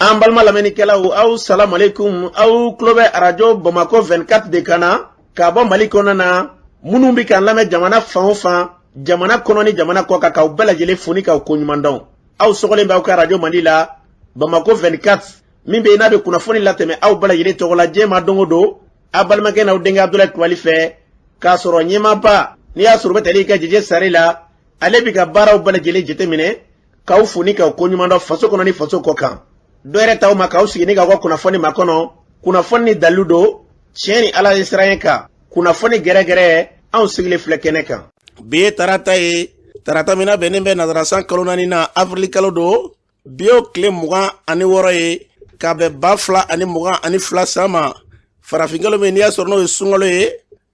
An balima lamɛnnikɛlaw, aw salamualeykum. Aw tulo bɛ Arajo Bamakɔ 24 de kan na k'a bɔ Mali kɔnɔna na. Minnu bɛ k'an lamɛn jamana fan o fan, jamana kɔnɔ ni jamana kɔ kan, k'aw bɛɛ lajɛlen fo ni k'aw koɲuman dɔn. Aw sɔgɔlen bɛ aw ka Arajo Mandi la, Bamakɔ 24, min bɛ yen n'a bɛ kunnafoni latɛmɛ aw bɛɛ lajɛlen tɔgɔ la diɲɛ ma don o don, aw balimakɛ n'aw denkɛ Abudulayi Kulubali fɛ, k'a sɔrɔ ɲɛmaaba n'i y'a sɔrɔ u bɛ tali kɛ Jeje Sare la, ale bɛ ka baaraw bɛɛ lajɛlen jateminɛ, k'aw fo ni k'aw koɲuman dɔn faso kɔnɔ ni faso kɔ kan. Dɔ yɛrɛ t'aw ma k'aw sigi ni k'aw ka kunnafoni makɔnɔ, kunnafoni ni dalilu don, tiɲɛ ni Ala ye siran kan, kunnafoni gɛrɛgɛrɛ, anw sigilen filɛ kɛnɛ kan. Bi ye tarata ye, tarata min na bɛnnen bɛ nazarasan kalo naani na, avril kalo don. Bi y'o tile 26 ye ka bɛn 2022 san ma, farafinkalo min n'i y'a sɔrɔ n'o ye sunkalo ye.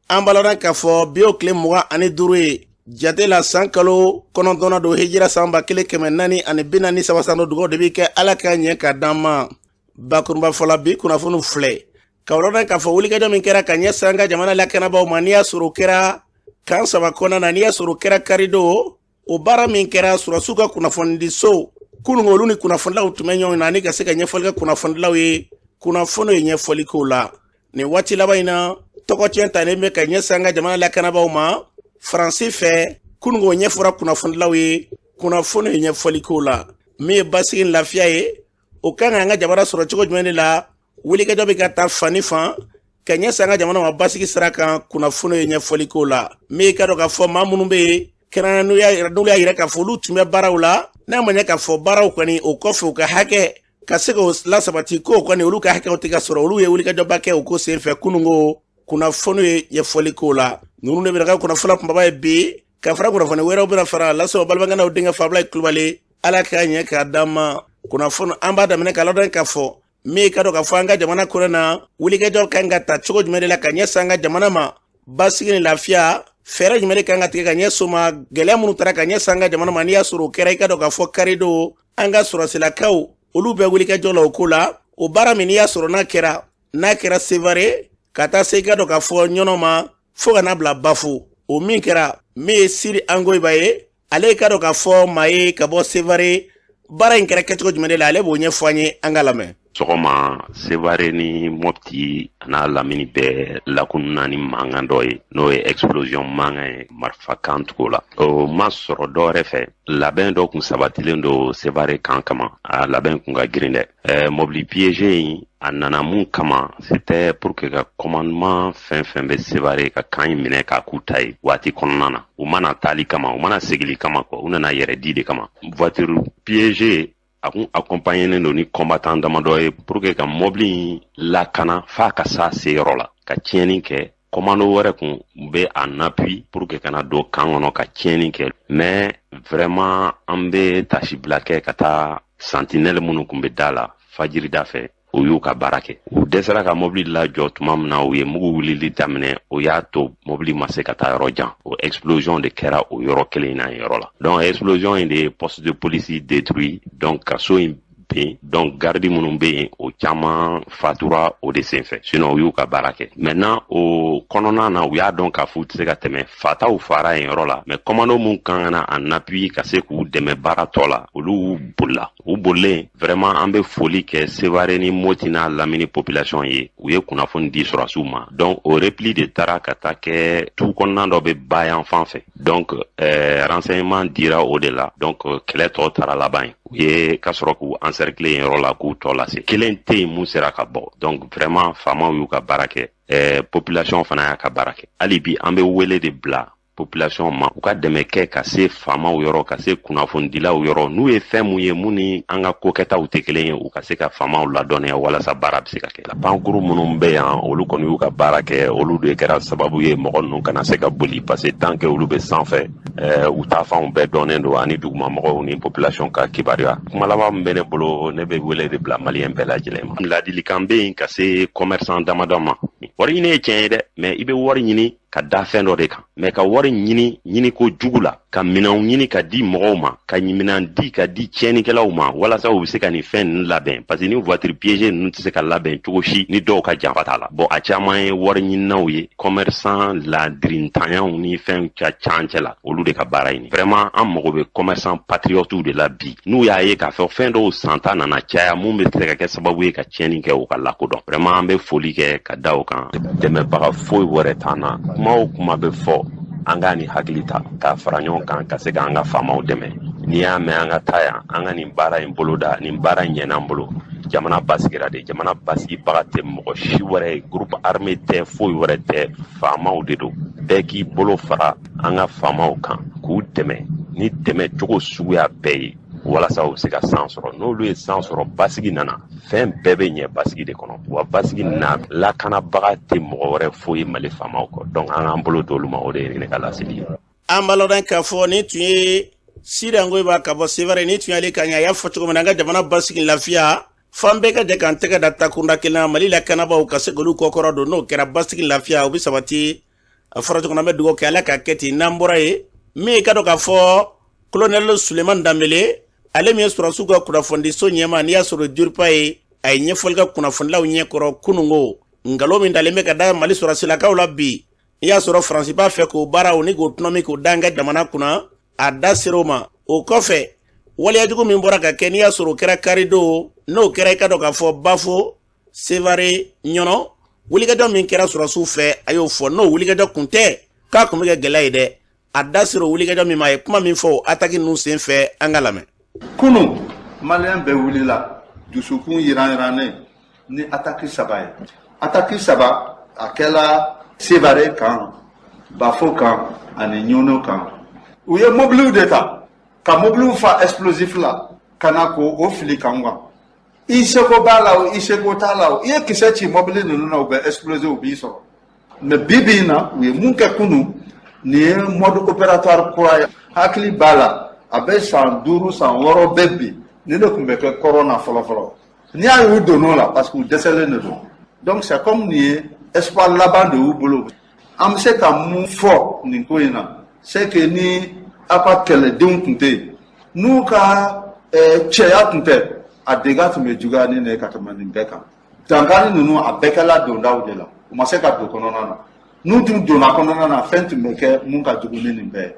An b'a ladɔn k'a fɔ bi y'o tile 25 ye jate la, san kalo kɔnɔntɔnna don, hijira san 1443 san don. Dugawu de bɛ kɛ, Ala k'a ɲɛ k'a d'an ma. Bakurunba fɔla, bi kunnafoniw filɛ ka ladɔn k'a fɔ wulikajɔ min kɛra ka ɲɛsin an ka jamana lakanabaaw ma, n'i y'a sɔrɔ o kɛra camp saba kɔnɔna na, n'i y'a sɔrɔ o kɛra karidon. O baara min kɛra, sɔrɔdasiw ka kunnafonidiso kunun, olu ni kunnafonidilaw tun bɛ ɲɔgɔn na ani ka se ka ɲɛfɔli kɛ kunnafonidilaw ye. Kunnafoni ye ɲɛfɔli k'o la. Nin waati laban in na, tɔgɔtiɲɛ talen bɛ ka ɲɛsin an ka jamana lakanabaaw ma Faransi fɛ. Kunun o ɲɛfɔra kunnafonidilaw ye. Kunnafoni ye ɲɛfɔli k'o la. Min ye basigi ni lafiya ye, o kan ka an ka jamana sɔrɔ cogo jumɛn de la? Wulikajɔ bɛ ka taa fan ni fan ka ɲɛsin an ka jamana ma basigi sira kan. Kunnafoni ye ɲɛfɔli k'o la. Min ka dɔn k'a fɔ maa minnu bɛ yen kɛrɛnkɛrɛn, n'olu y'a yira k'a fɔ olu tun bɛ baaraw la, n'a ma ɲɛ k'a fɔ baaraw kɔni o kɔfɛ, u ka hakɛ ka se k'o lasabati, k'o kɔni olu ka hakɛw tɛ ka sɔrɔ, olu ye wulikajɔba kɛ o ko senfɛ kununko. Kunnafoni ye ɲɛfɔli k'o la. Ninnu de bɛna kɛ kunnafoni kunbaba ye bi, ka fara kunnafoni wɛrɛw bɛna fara lasɔrɔ balimakɛ n'aw denkɛ Fabulayi Kulubali. Ala k'a ɲɛ k'a d'an ma. Kunnafoni, an b'a daminɛ k'a ladɔn k'a fɔ min ka dɔn k'a fɔ an ka jamana kɔnɔ na, wulikajɔ kan ka ta cogo jumɛn de la ka ɲɛsin an ka jamana ma basigi ni lafiya? Fɛɛrɛ jumɛn de kan ka tigɛ ka ɲɛsin o ma? Gɛlɛya minnu taara ka ɲɛsin an ka jamana ma, n'i y'a sɔrɔ o kɛra, i ka dɔn k'a fɔ karidon, an ka sɔrɔsilakaw olu bɛ wulikajɔ la o ko la. O baara min n'i y'a sɔrɔ n'a kɛra Sevare ka taa se, i ka dɔn k'a fɔ Ɲɔnɔ ma, fo ka n'a bila Bafo, o min kɛra, min ye Siri Angoyiba ye, ale ka dɔn k'a fɔ maa ye ka bɔ Sevare, baara in kɛra kɛcogo jumɛn de la, ale b'o ɲɛfɔ an ye. An ka lamɛn. Sɔgɔma, Sevare ni Mɔpti n'a lamini bɛɛ lakununa ni mankan dɔ ye, n'o ye explosion mankan ye, marifakan tugu la. O ma sɔrɔ dɔwɛrɛ fɛ, labɛn dɔ kun sabatilen don Sevare camp kama. A labɛn kun ka girin dɛ. Mobili piégé in, a nana mun kama? C'était pour que ka commandement fɛn fɛn bɛ Sevare ka camp in minɛ k'a k'u ta ye waati kɔnɔna na. U mana taali kama, u mana segili kama kɔ, u nana yɛrɛ di de kama. Voiture piégé a kun accompagné don ni combattant damadɔ ye pour que ka mobili in lakana f'a ka s'a seyɔrɔ la ka tiɲɛni kɛ. Commando wɛrɛ kun bɛ en appui pour que kana don camp kɔnɔ ka tiɲɛni kɛ. Mais vraiment, an bɛ tasibila kɛ ka taa sentinelle minnu kun bɛ da la fajirida fɛ, u y'u ka baara kɛ. U dɛsɛra ka mobili lajɔ tuma min na, u ye mugu wulili daminɛ. O y'a to mobili ma se ka taa yɔrɔ jan. O explosion de kɛra o yɔrɔ kelen in na yɔrɔ la. Donc explosion in de ye poste de police détruit, donc ka so in bin. Donc garde minnu bɛ yen, o caman fatura o de senfɛ. Sinon u y'u ka baara kɛ. Maintenant, o kɔnɔna na, u y'a dɔn k'a fɔ u tɛ se ka tɛmɛ, fataw fara yen yɔrɔ la. Mais commando mun kan ka na en appui ka se k'u dɛmɛ baara tɔ la, olu bolila. U bolilen, vraiment, an bɛ foli kɛ Sevare ni Moti n'a lamini population ye, u ye kunnafoni di sɔrɔdasiw ma. Donc o repli de taara ka taa kɛ tu kɔnɔna dɔ bɛ bayan fan fɛ. Donc renseignement dira o de la. Donc kɛlɛ tɔ taara laban ye, u ye ka sɔrɔ k'u encercler yen yɔrɔ la k'u tɔ lase. Kelen tɛ yen mun sera ka bɔ. Donc vraiment, faamaw y'u ka baara kɛ, population fana y'a ka baara kɛ. Hali bi, an bɛ wele de bila population ma, u ka dɛmɛ kɛ ka se faamaw yɔrɔ, ka se kunnafonidilaw yɔrɔ. N'u ye fɛn mun ye mun ni an ka kokɛtaw tɛ kelen ye, u ka se ka faamaw ladɔnniya walasa baara bɛ se ka kɛ. Pankuru minnu bɛ yan, olu kɔni y'u ka baara kɛ. Olu de kɛra sababu ye mɔgɔ ninnu kana se ka boli, parce que tant que olu bɛ sanfɛ, u taafanw bɛɛ dɔnnen don ani dugumamɔgɔw ni population ka kibaruya. Kuma laban min bɛ ne bolo, ne bɛ wele de bila Maliyɛn bɛɛ lajɛlen ma. Ladilikan bɛ yen ka se commerçant damadɔ ma. Wari ɲini ye tiɲɛ ye dɛ, mais i bɛ wari ɲini. ka da fɛn dɔ de kan, mais ka wari ɲini ɲiniko jugu la, ka minɛnw ɲini ka di mɔgɔw ma, ka minɛn di ka di tiɲɛnikɛlaw ma walasa u bɛ se ka nin fɛn ninnu labɛn, parce que ni voiture piégée ninnu tɛ se ka labɛn cogo si ni dɔw ka janfa t'a la. Bon, a caman ye wari ɲininaw ye, commerçant ladirintanyaw ni fɛn ka cancɛ la, olu de ka baara ɲini. Vraiment, an mago bɛ commerçant patriotes de la bi, n'u y'a ye k'a fɔ fɛn dɔw santa nana caya, mun bɛ se ka kɛ sababu ye ka tiɲɛni kɛ, u ka lakodɔn. Vraiment, an bɛ foli kɛ ka da o kan. Dɛmɛbaga foyi wɛrɛ t'an na. Kuma o kuma bɛ fɔ, an k'a ni hakili ta k'a fara ɲɔgɔn kan ka se k'an ka faamaw dɛmɛ. N'i y'a mɛn an ka taa yan, an ka nin baara in boloda, nin baara in ɲɛna an bolo, jamana basigira de. Jamana basigibaga tɛ mɔgɔ si wɛrɛ ye, groupe armé tɛ, foyi wɛrɛ tɛ, faamaw de don. Bɛɛ k'i bolo fara an ka faamaw kan k'u dɛmɛ ni dɛmɛ cogo suguya bɛɛ ye, walasa u bɛ se ka san sɔrɔ. N'olu ye san sɔrɔ, basigi nana, fɛn bɛɛ bɛ ɲɛ basigi de kɔnɔ. Wa basigi na lakanabaga tɛ mɔgɔ wɛrɛ foyi ye Mali faamaw kɔ. Donc an k'an bolo d'olu ma, o de ye ne ka laseli ye. An b'a lɔn k'a fɔ nin tun ye Sidi Angoyiba ka bɔ Sevare. Ni tun y'ale ka ɲɛ, a y'a fɔ cogo min na, an ka jamana basigi, lafiya, fan bɛɛ ka jɛ k'an tɛgɛ da takunda kelen na, Mali lakanabaaw ka se k'olu kɔkɔrɔ don. N'o kɛra, basigi, lafiya, o bɛ sabati. A fɔra cogo min na, an bɛ dugawu kɛ, Ala k'a kɛ ten. N'an bɔra yen, min ye ka dɔn k'a fɔ colonel Suleiman Danbele, ale min ye sɔrɔsiw ka kunnafonidiso ɲɛma, n'i y'a sɔrɔ DIRPA ye, a ye ɲɛfɔli kɛ kunnafonilaw ɲɛkɔrɔ kunungo. Nkalon min dalen bɛ ka da Mali sɔrɔsilakaw la bi, n'i y'a sɔrɔ Faransi b'a fɛ k'o baaraw ni k'o tɔnɔmi k'o da an ka jamana kunna, a da ser'o ma. O kɔfɛ, waleyajugu min bɔra ka kɛ, n'i y'a sɔrɔ o kɛra karidon, n'o kɛra, i ka dɔn k'a fɔ Bafo, Sevare, Ɲɔnɔ, wulikajɔ min kɛra sɔrɔsiw fɛ, a y'o fɔ. N'o wulikajɔ kun tɛ, k'a kun bɛ kɛ gɛlɛya ye dɛ. A da sera o wulikajɔ min ma, a ye kuma min fɔ o attaque ninnu sen fɛ, an ka lamɛn. Kunu, Maliyɛn bɛɛ wulila dusukun yiran-yirannen ni attaque saba ye. Attaque saba, a kɛla Sevare kan, Bafo kan ani Ɲɔnɔ kan. U ye mobiliw de ta ka mobiliw fa explosif la ka na k'o o fili kan kan. I seko b'a la o, i seko t'a la o, i ye kisɛ ci mobili ninnu na, u bɛ exploser, u b'i sɔrɔ. Mais bi bi in na, u ye mun kɛ kunu, nin ye mode opératoire kura ye. Hakili b'a la, a bɛ san 5, san 6 bɛɛ bi, ni ne tun bɛ kɛ kɔrɔn na fɔlɔ fɔlɔ. N'i y'a ye u donn'o la, parce que u dɛsɛlen de don. Donc c'est comme nin ye espoir laban de y'u bolo. An bɛ se ka mun fɔ nin ko in na? C'est que ni aw ka kɛlɛdenw tun tɛ yen, n'u ka cɛya tun tɛ, a dégâts tun bɛ juguya ni nin ye ka tɛmɛ nin bɛɛ kan. Dankari ninnu, a bɛɛ kɛla dondaw de la, u ma se ka don kɔnɔna na. N'u tun donna kɔnɔna na, fɛn tun bɛ kɛ mun ka jugu ni nin bɛɛ ye.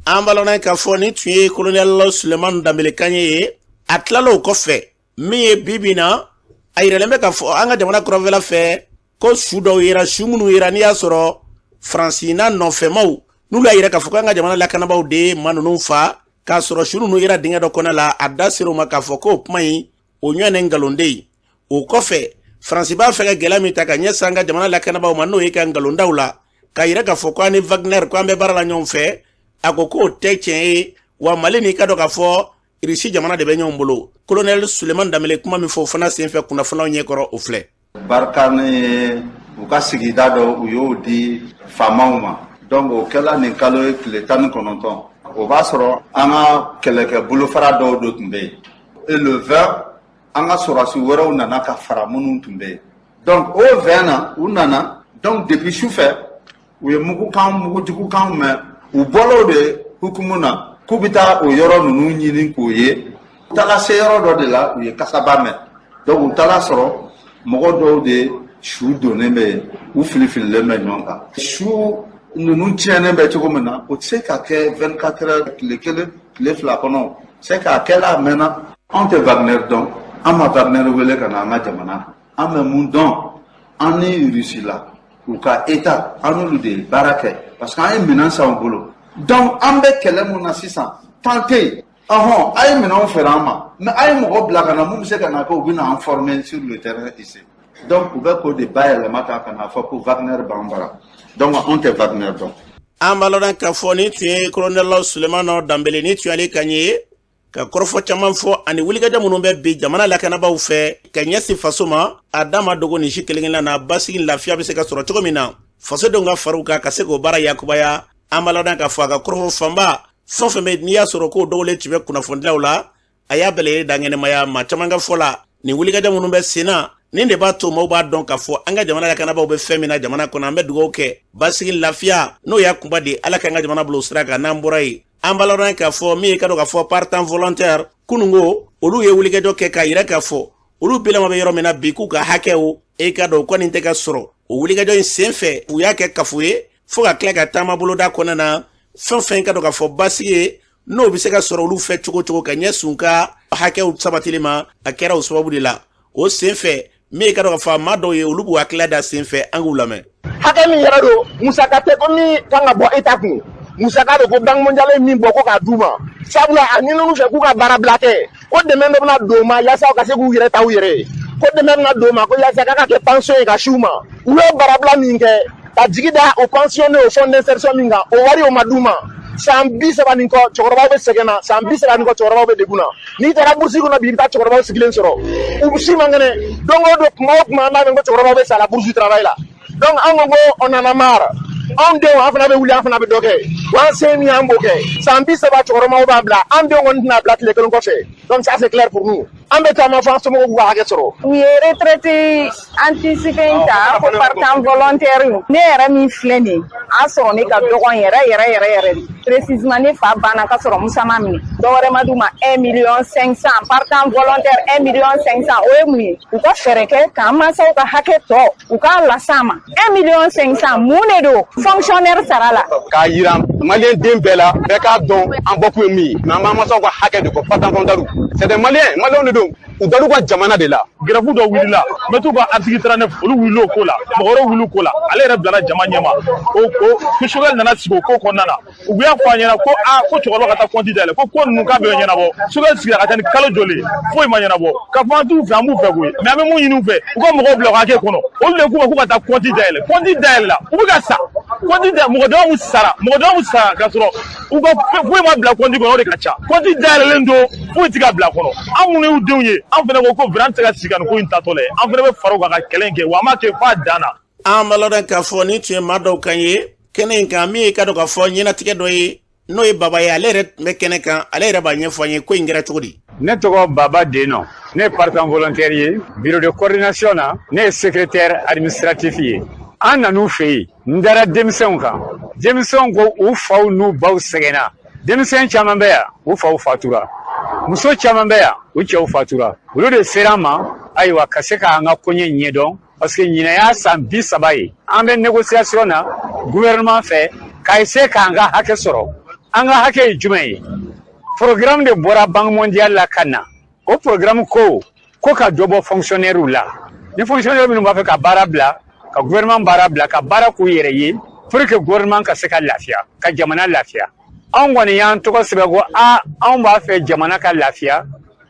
An b'a lɔn k'a fɔ nin tun ye colonel Suleiman Danbele kan ye. A tilala o kɔfɛ, min ye bi bi na, a yiralen bɛ k'a fɔ an ka jamana kɔrɔnfɛla fɛ ko su dɔw yera, su minnu yera, n'i y'a sɔrɔ Faransi n'a nɔfɛmaw, n'olu y'a yira k'a fɔ k'an ka jamana lakanabaaw de ye maa ninnu fa, k'a sɔrɔ su ninnu yera dingɛ dɔ kɔnɔ la. A da ser'o ma k'a fɔ k'o kuma in, o ɲɔgɔn nkalon de ye. O kɔfɛ, Faransi b'a fɛ ka gɛlɛya min ta ka ɲɛsin an ka jamana lakanabaaw ma, n'o ye ka nkalondaw la k'a yira k'a fɔ ko an ni Wagner, ko an bɛ baara la ɲɔgɔn fɛ, a ko k'o tɛ tiɲɛ ye. Wa Mali n'i ka dɔn k'a fɔ Irisi jamana de bɛ ɲɔgɔn bolo. Colonel Suleiman Danbele, kuma min fɔ o fana senfɛ kunnafoniyaw ɲɛkɔrɔ, o filɛ. Barkhane ye u ka sigida dɔ, u y'o di faamaw ma. Donc o kɛla nin kalo ye tile 19. O b'a sɔrɔ an ka kɛlɛkɛ bolofara dɔw de tun bɛ yen. Et le 20, an ka sɔrɔdasi wɛrɛw nana ka fara minnu tun bɛ yen. Donc o 20 na, u nana. Donc depuis sufɛ, u ye mugukan, mugujugukan mɛn. U bɔla o de hukumu na k'u bɛ taa o yɔrɔ ninnu ɲini k'o ye. U taara se yɔrɔ dɔ de la, u ye kasaba mɛn. Donc u taara sɔrɔ mɔgɔ dɔw de su donnen bɛ yen, u filifililen bɛ ɲɔgɔn kan. Su ninnu tiɲɛnen bɛ cogo min na, o tɛ se ka kɛ 24 heures, tile kelen, tile 2 kɔnɔ. C'est k'a kɛla, a mɛnna. Anw tɛ Wagner dɔn, an ma Wagner wele ka na an ka jamana kan. An bɛ mun dɔn? An ni Russie la, u ka état, an n'olu de ye baara kɛ, parce que an ye minɛn san u bolo. Donc an bɛ kɛlɛ mun na sisan, temps tɛ yen. Ɔhɔn, a ye minɛnw feere an ma, mais a ye mɔgɔ bila ka na mun bɛ se ka na kɛ, u bɛ na an former sur le terrain ici. Donc u bɛ k'o de bayɛlɛma ta ka na fɔ ko Wagner b'an bara. Donc anw tɛ Wagner dɔn. An b'a lɔn k'a fɔ nin tun ye colonel Sulemana Danbele, ni tun y'ale kan ye ka kɔrɔfɔ caman fɔ ani wulikajɔ minnu bɛ bi jamana lakanabaaw fɛ ka ɲɛsin faso ma. A da ma dogo nin si kelen kelenna na, basigi, lafiya bɛ se ka sɔrɔ cogo min na, fasodenw ka fariw kan ka se k'o baara yakubaya. An b'a lɔn k'a fɔ a ka kɔrɔfɔ fanba, fɛn o fɛn bɛ, n'i y'a sɔrɔ k'o dɔgɔlen tun bɛ kunnafonidilaw la, a y'a bɛɛ lajɛlen da ɲɛnɛmaya maa caman ka fɔ la. Nin wulikajɔ minnu bɛ sen na, Nin de b'a to maaw b'a dɔn k'a fɔ an ka jamana lakanabaaw bɛ fɛn min na jamana kɔnɔ. An bɛ dugawu kɛ basigi, lafiya, n'o y'a kunba de. Ala k'an ka jamana bila o sira kan. N'an bɔra yen, an b'a ladɔn k'a fɔ min ye ka dɔn k'a fɔ partant volontaire, kunungo olu ye wulikajɔ kɛ k'a yira k'a fɔ olu bilama bɛ yɔrɔ min na bi, k'u ka hakɛw e ka dɔn kɔni tɛ ka sɔrɔ. O wulikajɔ in sen fɛ, u y'a kɛ kafo ye fo ka tila ka taama boloda kɔnɔna na. Fɛn fɛn ka dɔn k'a fɔ basigi ye, n'o bɛ se ka sɔrɔ olu fɛ cogo cogo ka ɲɛsin u ka hakɛw sabatili ma, a kɛra o sababu de la. O sen fɛ, min ye ka dɔn k'a fɔ a maa dɔw ye, olu b'u hakilila da sen fɛ, an k'u lamɛn. Hakɛ min yɛrɛ don, musaka tɛ ko min kan ka bɔ État kun. Musaka don ko Banque mondiale ye min bɔ ko k'a d'u ma, sabula a ɲinini fɛ k'u ka baara bila kɛ, ko dɛmɛ dɔ bɛna don u ma yaasa u ka se k'u yɛrɛ ta u yɛrɛ ye, ko dɛmɛ bɛna don u ma ko yaasa k'a ka kɛ pension ye ka si u ma. U y'o baarabila min kɛ ka jigi da o pension ni o fonds d'insertion min kan, o wari o ma d'u ma. San 30 ni kɔ, cɛkɔrɔbaw bɛ sɛgɛn na. San 30 ni kɔ, cɛkɔrɔbaw bɛ degun na. N'i taara brousse kɔnɔ bi, i bɛ taa cɛkɔrɔbaw sigilen sɔrɔ, u si man kɛnɛ. Don o don, kuma o kuma, an b'a mɛn ko cɛkɔrɔbaw bɛ sa la bourse du travail la. Donc an ko ko on en a marre. Anw denw, an fana bɛ wuli, an fana bɛ dɔ kɛ wa, an se min an b'o kɛ. San 30 cɛkɔrɔbaw b'an bila, an denw kɔni tɛna bila tile kelen kɔfɛ. Donc ça, c'est clair pour nous. An bɛ taama fɔ an somɔgɔw k'u ka hakɛ sɔrɔ. U ye retraite anticipée in ta ko partant volontaire. Ne yɛrɛ min filɛ nin ye, a sɔrɔ ne ka dɔgɔn yɛrɛ yɛrɛ yɛrɛ yɛrɛ de. Précisément, ne fa banna ka sɔrɔ Musa ma minɛ, dɔ wɛrɛ ma d'u ma. 1 million 500, partant volontaire 1 million 500, o ye mun ye? U ka fɛɛrɛ kɛ k'an mansaw ka hakɛ tɔ u k'a las'an ma. 1 million 500, mun de don fonctionnaire sara la? K'a yira maliyɛn den bɛɛ la, bɛɛ k'a dɔn an bɔkun ye min ye. Mais an b'an mansaw ka hakɛ de kɔ. Partant volontaire, c'est des Maliens, Maliyɛnw de don, u dar'u ka jamana de la. Grève dɔ wulila, mɛtiriw ka article 39, olu wulila o ko la, mɔgɔ wɛrɛw wulila o ko la. Ale yɛrɛ bilara jama ɲɛma o o ko Choguel nana sigi o ko kɔnɔna na. U y'a fɔ a ɲɛna ko aa, ko cɛkɔrɔba ka taa compte dayɛlɛ, ko ko ninnu k'a bɛɛ bɛ ɲɛnabɔ. Choguel sigira ka taa ni kalo joli, foyi ma ɲɛnabɔ. K'a fɔ an t'u fɛ, an b'u fɛ koyi, mais an bɛ mun ɲini u fɛ? U ka mɔgɔw bila u ka hakɛ kɔnɔ. Olu de k'u ma k'u ka taa compte dayɛlɛ. Compte dayɛlɛ la, u bɛ ka sa. Compte da, mɔgɔ dama mun sara, mɔgɔ dama mun sara k'a sɔrɔ u ka foyi ma bila compte kɔnɔ, o de ka ca. Compte dayɛlɛlen don, foyi tɛ ka bila kɔnɔ. An minnu y'u denw ye, an fana ko ko vraiment, an tɛ se ka sigi ka nin ko in tatɔ la. An fana bɛ fara u kan ka kɛlɛ in kɛ, wa an b'a kɛ f'a dan na. An b'a lɔn k'a fɔ nin tun ye maa dɔw kan ye kɛnɛ in kan. Min ye ka dɔn k'a fɔ ɲɛnatigɛ dɔ ye, n'o ye Baba ye, ale yɛrɛ tun bɛ kɛnɛ kan, ale yɛrɛ b'a ɲɛfɔ an ye ko in kɛra cogo di. Ne tɔgɔ Baba Denɔ, ne ye partant volontaire ye bureau de coordination na, ne ye secrétaire administratif ye. An nan'u fɛ yen, n dara denmisɛnw kan. Denmisɛnw ko u faw n'u baw sɛgɛnna. Denmisɛn caman bɛ yan, u faw fatura. Muso caman bɛ yan, u cɛw fatura. Olu de sera an ma, ayiwa, ka se k'an ka koɲɛ ɲɛdɔn, parce que ɲinɛ y'a san 30 ye an bɛ négociation na gouvernement fɛ k'a essayer k'an ka hakɛ sɔrɔ. An ka hakɛ ye jumɛn ye? Programme de bɔra Banque mondiale la ka na. O programme ko ko ka dɔ bɔ fonctionnaire la, ni fonctionnaire minnu b'a fɛ ka baara bila, ka gouvernement baara bila, ka baara k'u yɛrɛ ye, pour que gouvernement ka se ka lafiya, ka jamana lafiya. Anw kɔni y'an tɔgɔ sɛbɛn ko a anw b'a fɛ jamana ka lafiya,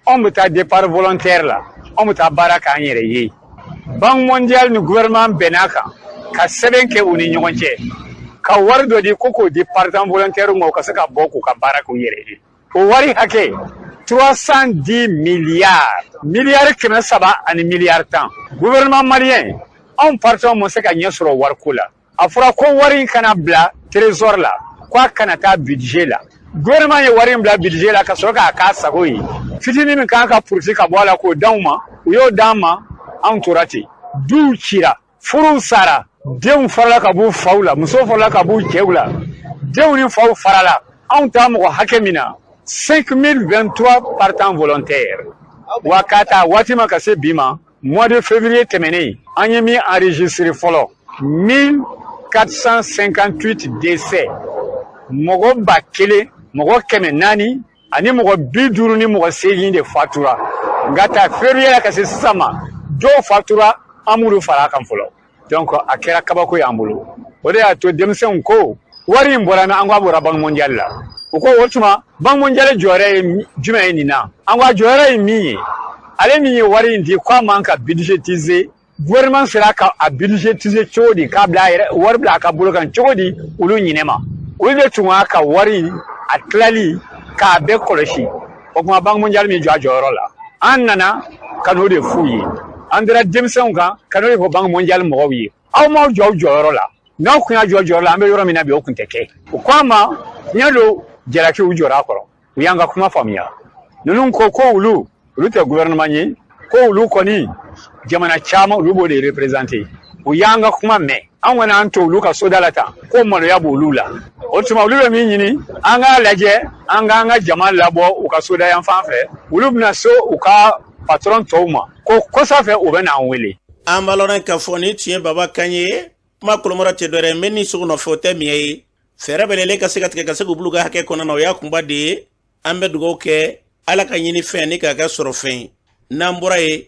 anw bɛ taa départ volontaire la, anw bɛ taa baara k'an yɛrɛ ye. Banque mondiale ni gouvernement bɛnn'a kan ka sɛbɛn kɛ u ni ɲɔgɔn cɛ, ka wari dɔ di ko k'o di partant volontaire ma, u ka se ka bɔ k'u ka baara k'u yɛrɛ ye. O wari hakɛ 310 milliards, miliyari 310 miliyari. Gouvernement malien, anw partant ma se ka ɲɛ sɔrɔ wariko la. A fɔra ko wari in kana bila trésor la, ko a kana taa budget la. Gouvernement ye wari in bila budget la ka sɔrɔ k'a k'a sago ye. Fitinin min kan ka puruti ka bɔ a la k'o d'anw ma, u y'o d'an ma. Anw tora ten, duw cira, furuw sara, denw farala ka b'u faw la, musow farala ka b'u cɛw la, denw ni faw farala. Anw t'a mɔgɔ hakɛ min na, 5023 partants volontaires. Wa k'a ta waati ma ka se bi ma, mois de février tɛmɛnen, an ye min enregistré fɔlɔ, 1458 décès, mɔgɔ 1458 de fatura. Nka ta février la ka se sisan ma, dɔw fatura, an m'olu fara a kan fɔlɔ. Donc a kɛra kabako y'an bolo. O de y'a to denmisɛnw ko wari in bɔra min, an ko a bɔra Banque mondiale la. U ko o tuma Banque mondiale jɔyɔrɔ ye jumɛn ye nin na? An ko a jɔyɔrɔ ye min ye, ale min ye wari in di, k'a man ka budgétiser, gouvernement sera ka a budgétiser cogo di, k'a bila a yɛrɛ wari bila a ka bolo kan cogo di? Olu ɲinɛ ma, olu de tun b'a ka wari in a tilali k'a bɛɛ kɔlɔsi. O tuma Banque mondiale min jɔ a jɔyɔrɔ la, an nana ka n'o de f'u ye. An dara denmisɛnw kan ka n'o de fɔ Banque mondiale mɔgɔw ye: aw m'aw jɔ aw jɔyɔrɔ la. N'aw kun y'a jɔ jɔyɔrɔ la, an bɛ yɔrɔ min na bi, o kun tɛ kɛ. U ko an ma tiɲɛ don, jalaki u jɔra a kɔrɔ, u y'an ka kuma faamuya. Ninnu ko ko olu tɛ gouvernement ye. Ko olu kɔni jamana caman olu b'o de représenter. U y'an ka kuma mɛn, an kɔni an to olu ka soda la tan ko maloya b'olu la. O tuma olu bɛ min ɲini, an k'a lajɛ an k'an ka jama labɔ u ka soda yan fan fɛ. Olu bɛna so u ka patron tɔw ma ko kɔsa fɛ u bɛ n'an wele. An b'a lɔn k'a fɔ nin tun ye Baba kan ye. Kuma kolomɔrɔ tɛ dɔwɛrɛ n bɛ ni sogo nɔfɛ, o tɛ miɲɛ ye. Fɛɛrɛ bɛlɛlen ka se ka tigɛ ka se k'u bolo ka hakɛ kɔnɔna na, o y'a kunba de ye. An bɛ dugawu kɛ Ala ka ɲini fɛn ni k'a kɛ sɔrɔ fɛn ye. N'an bɔra yen,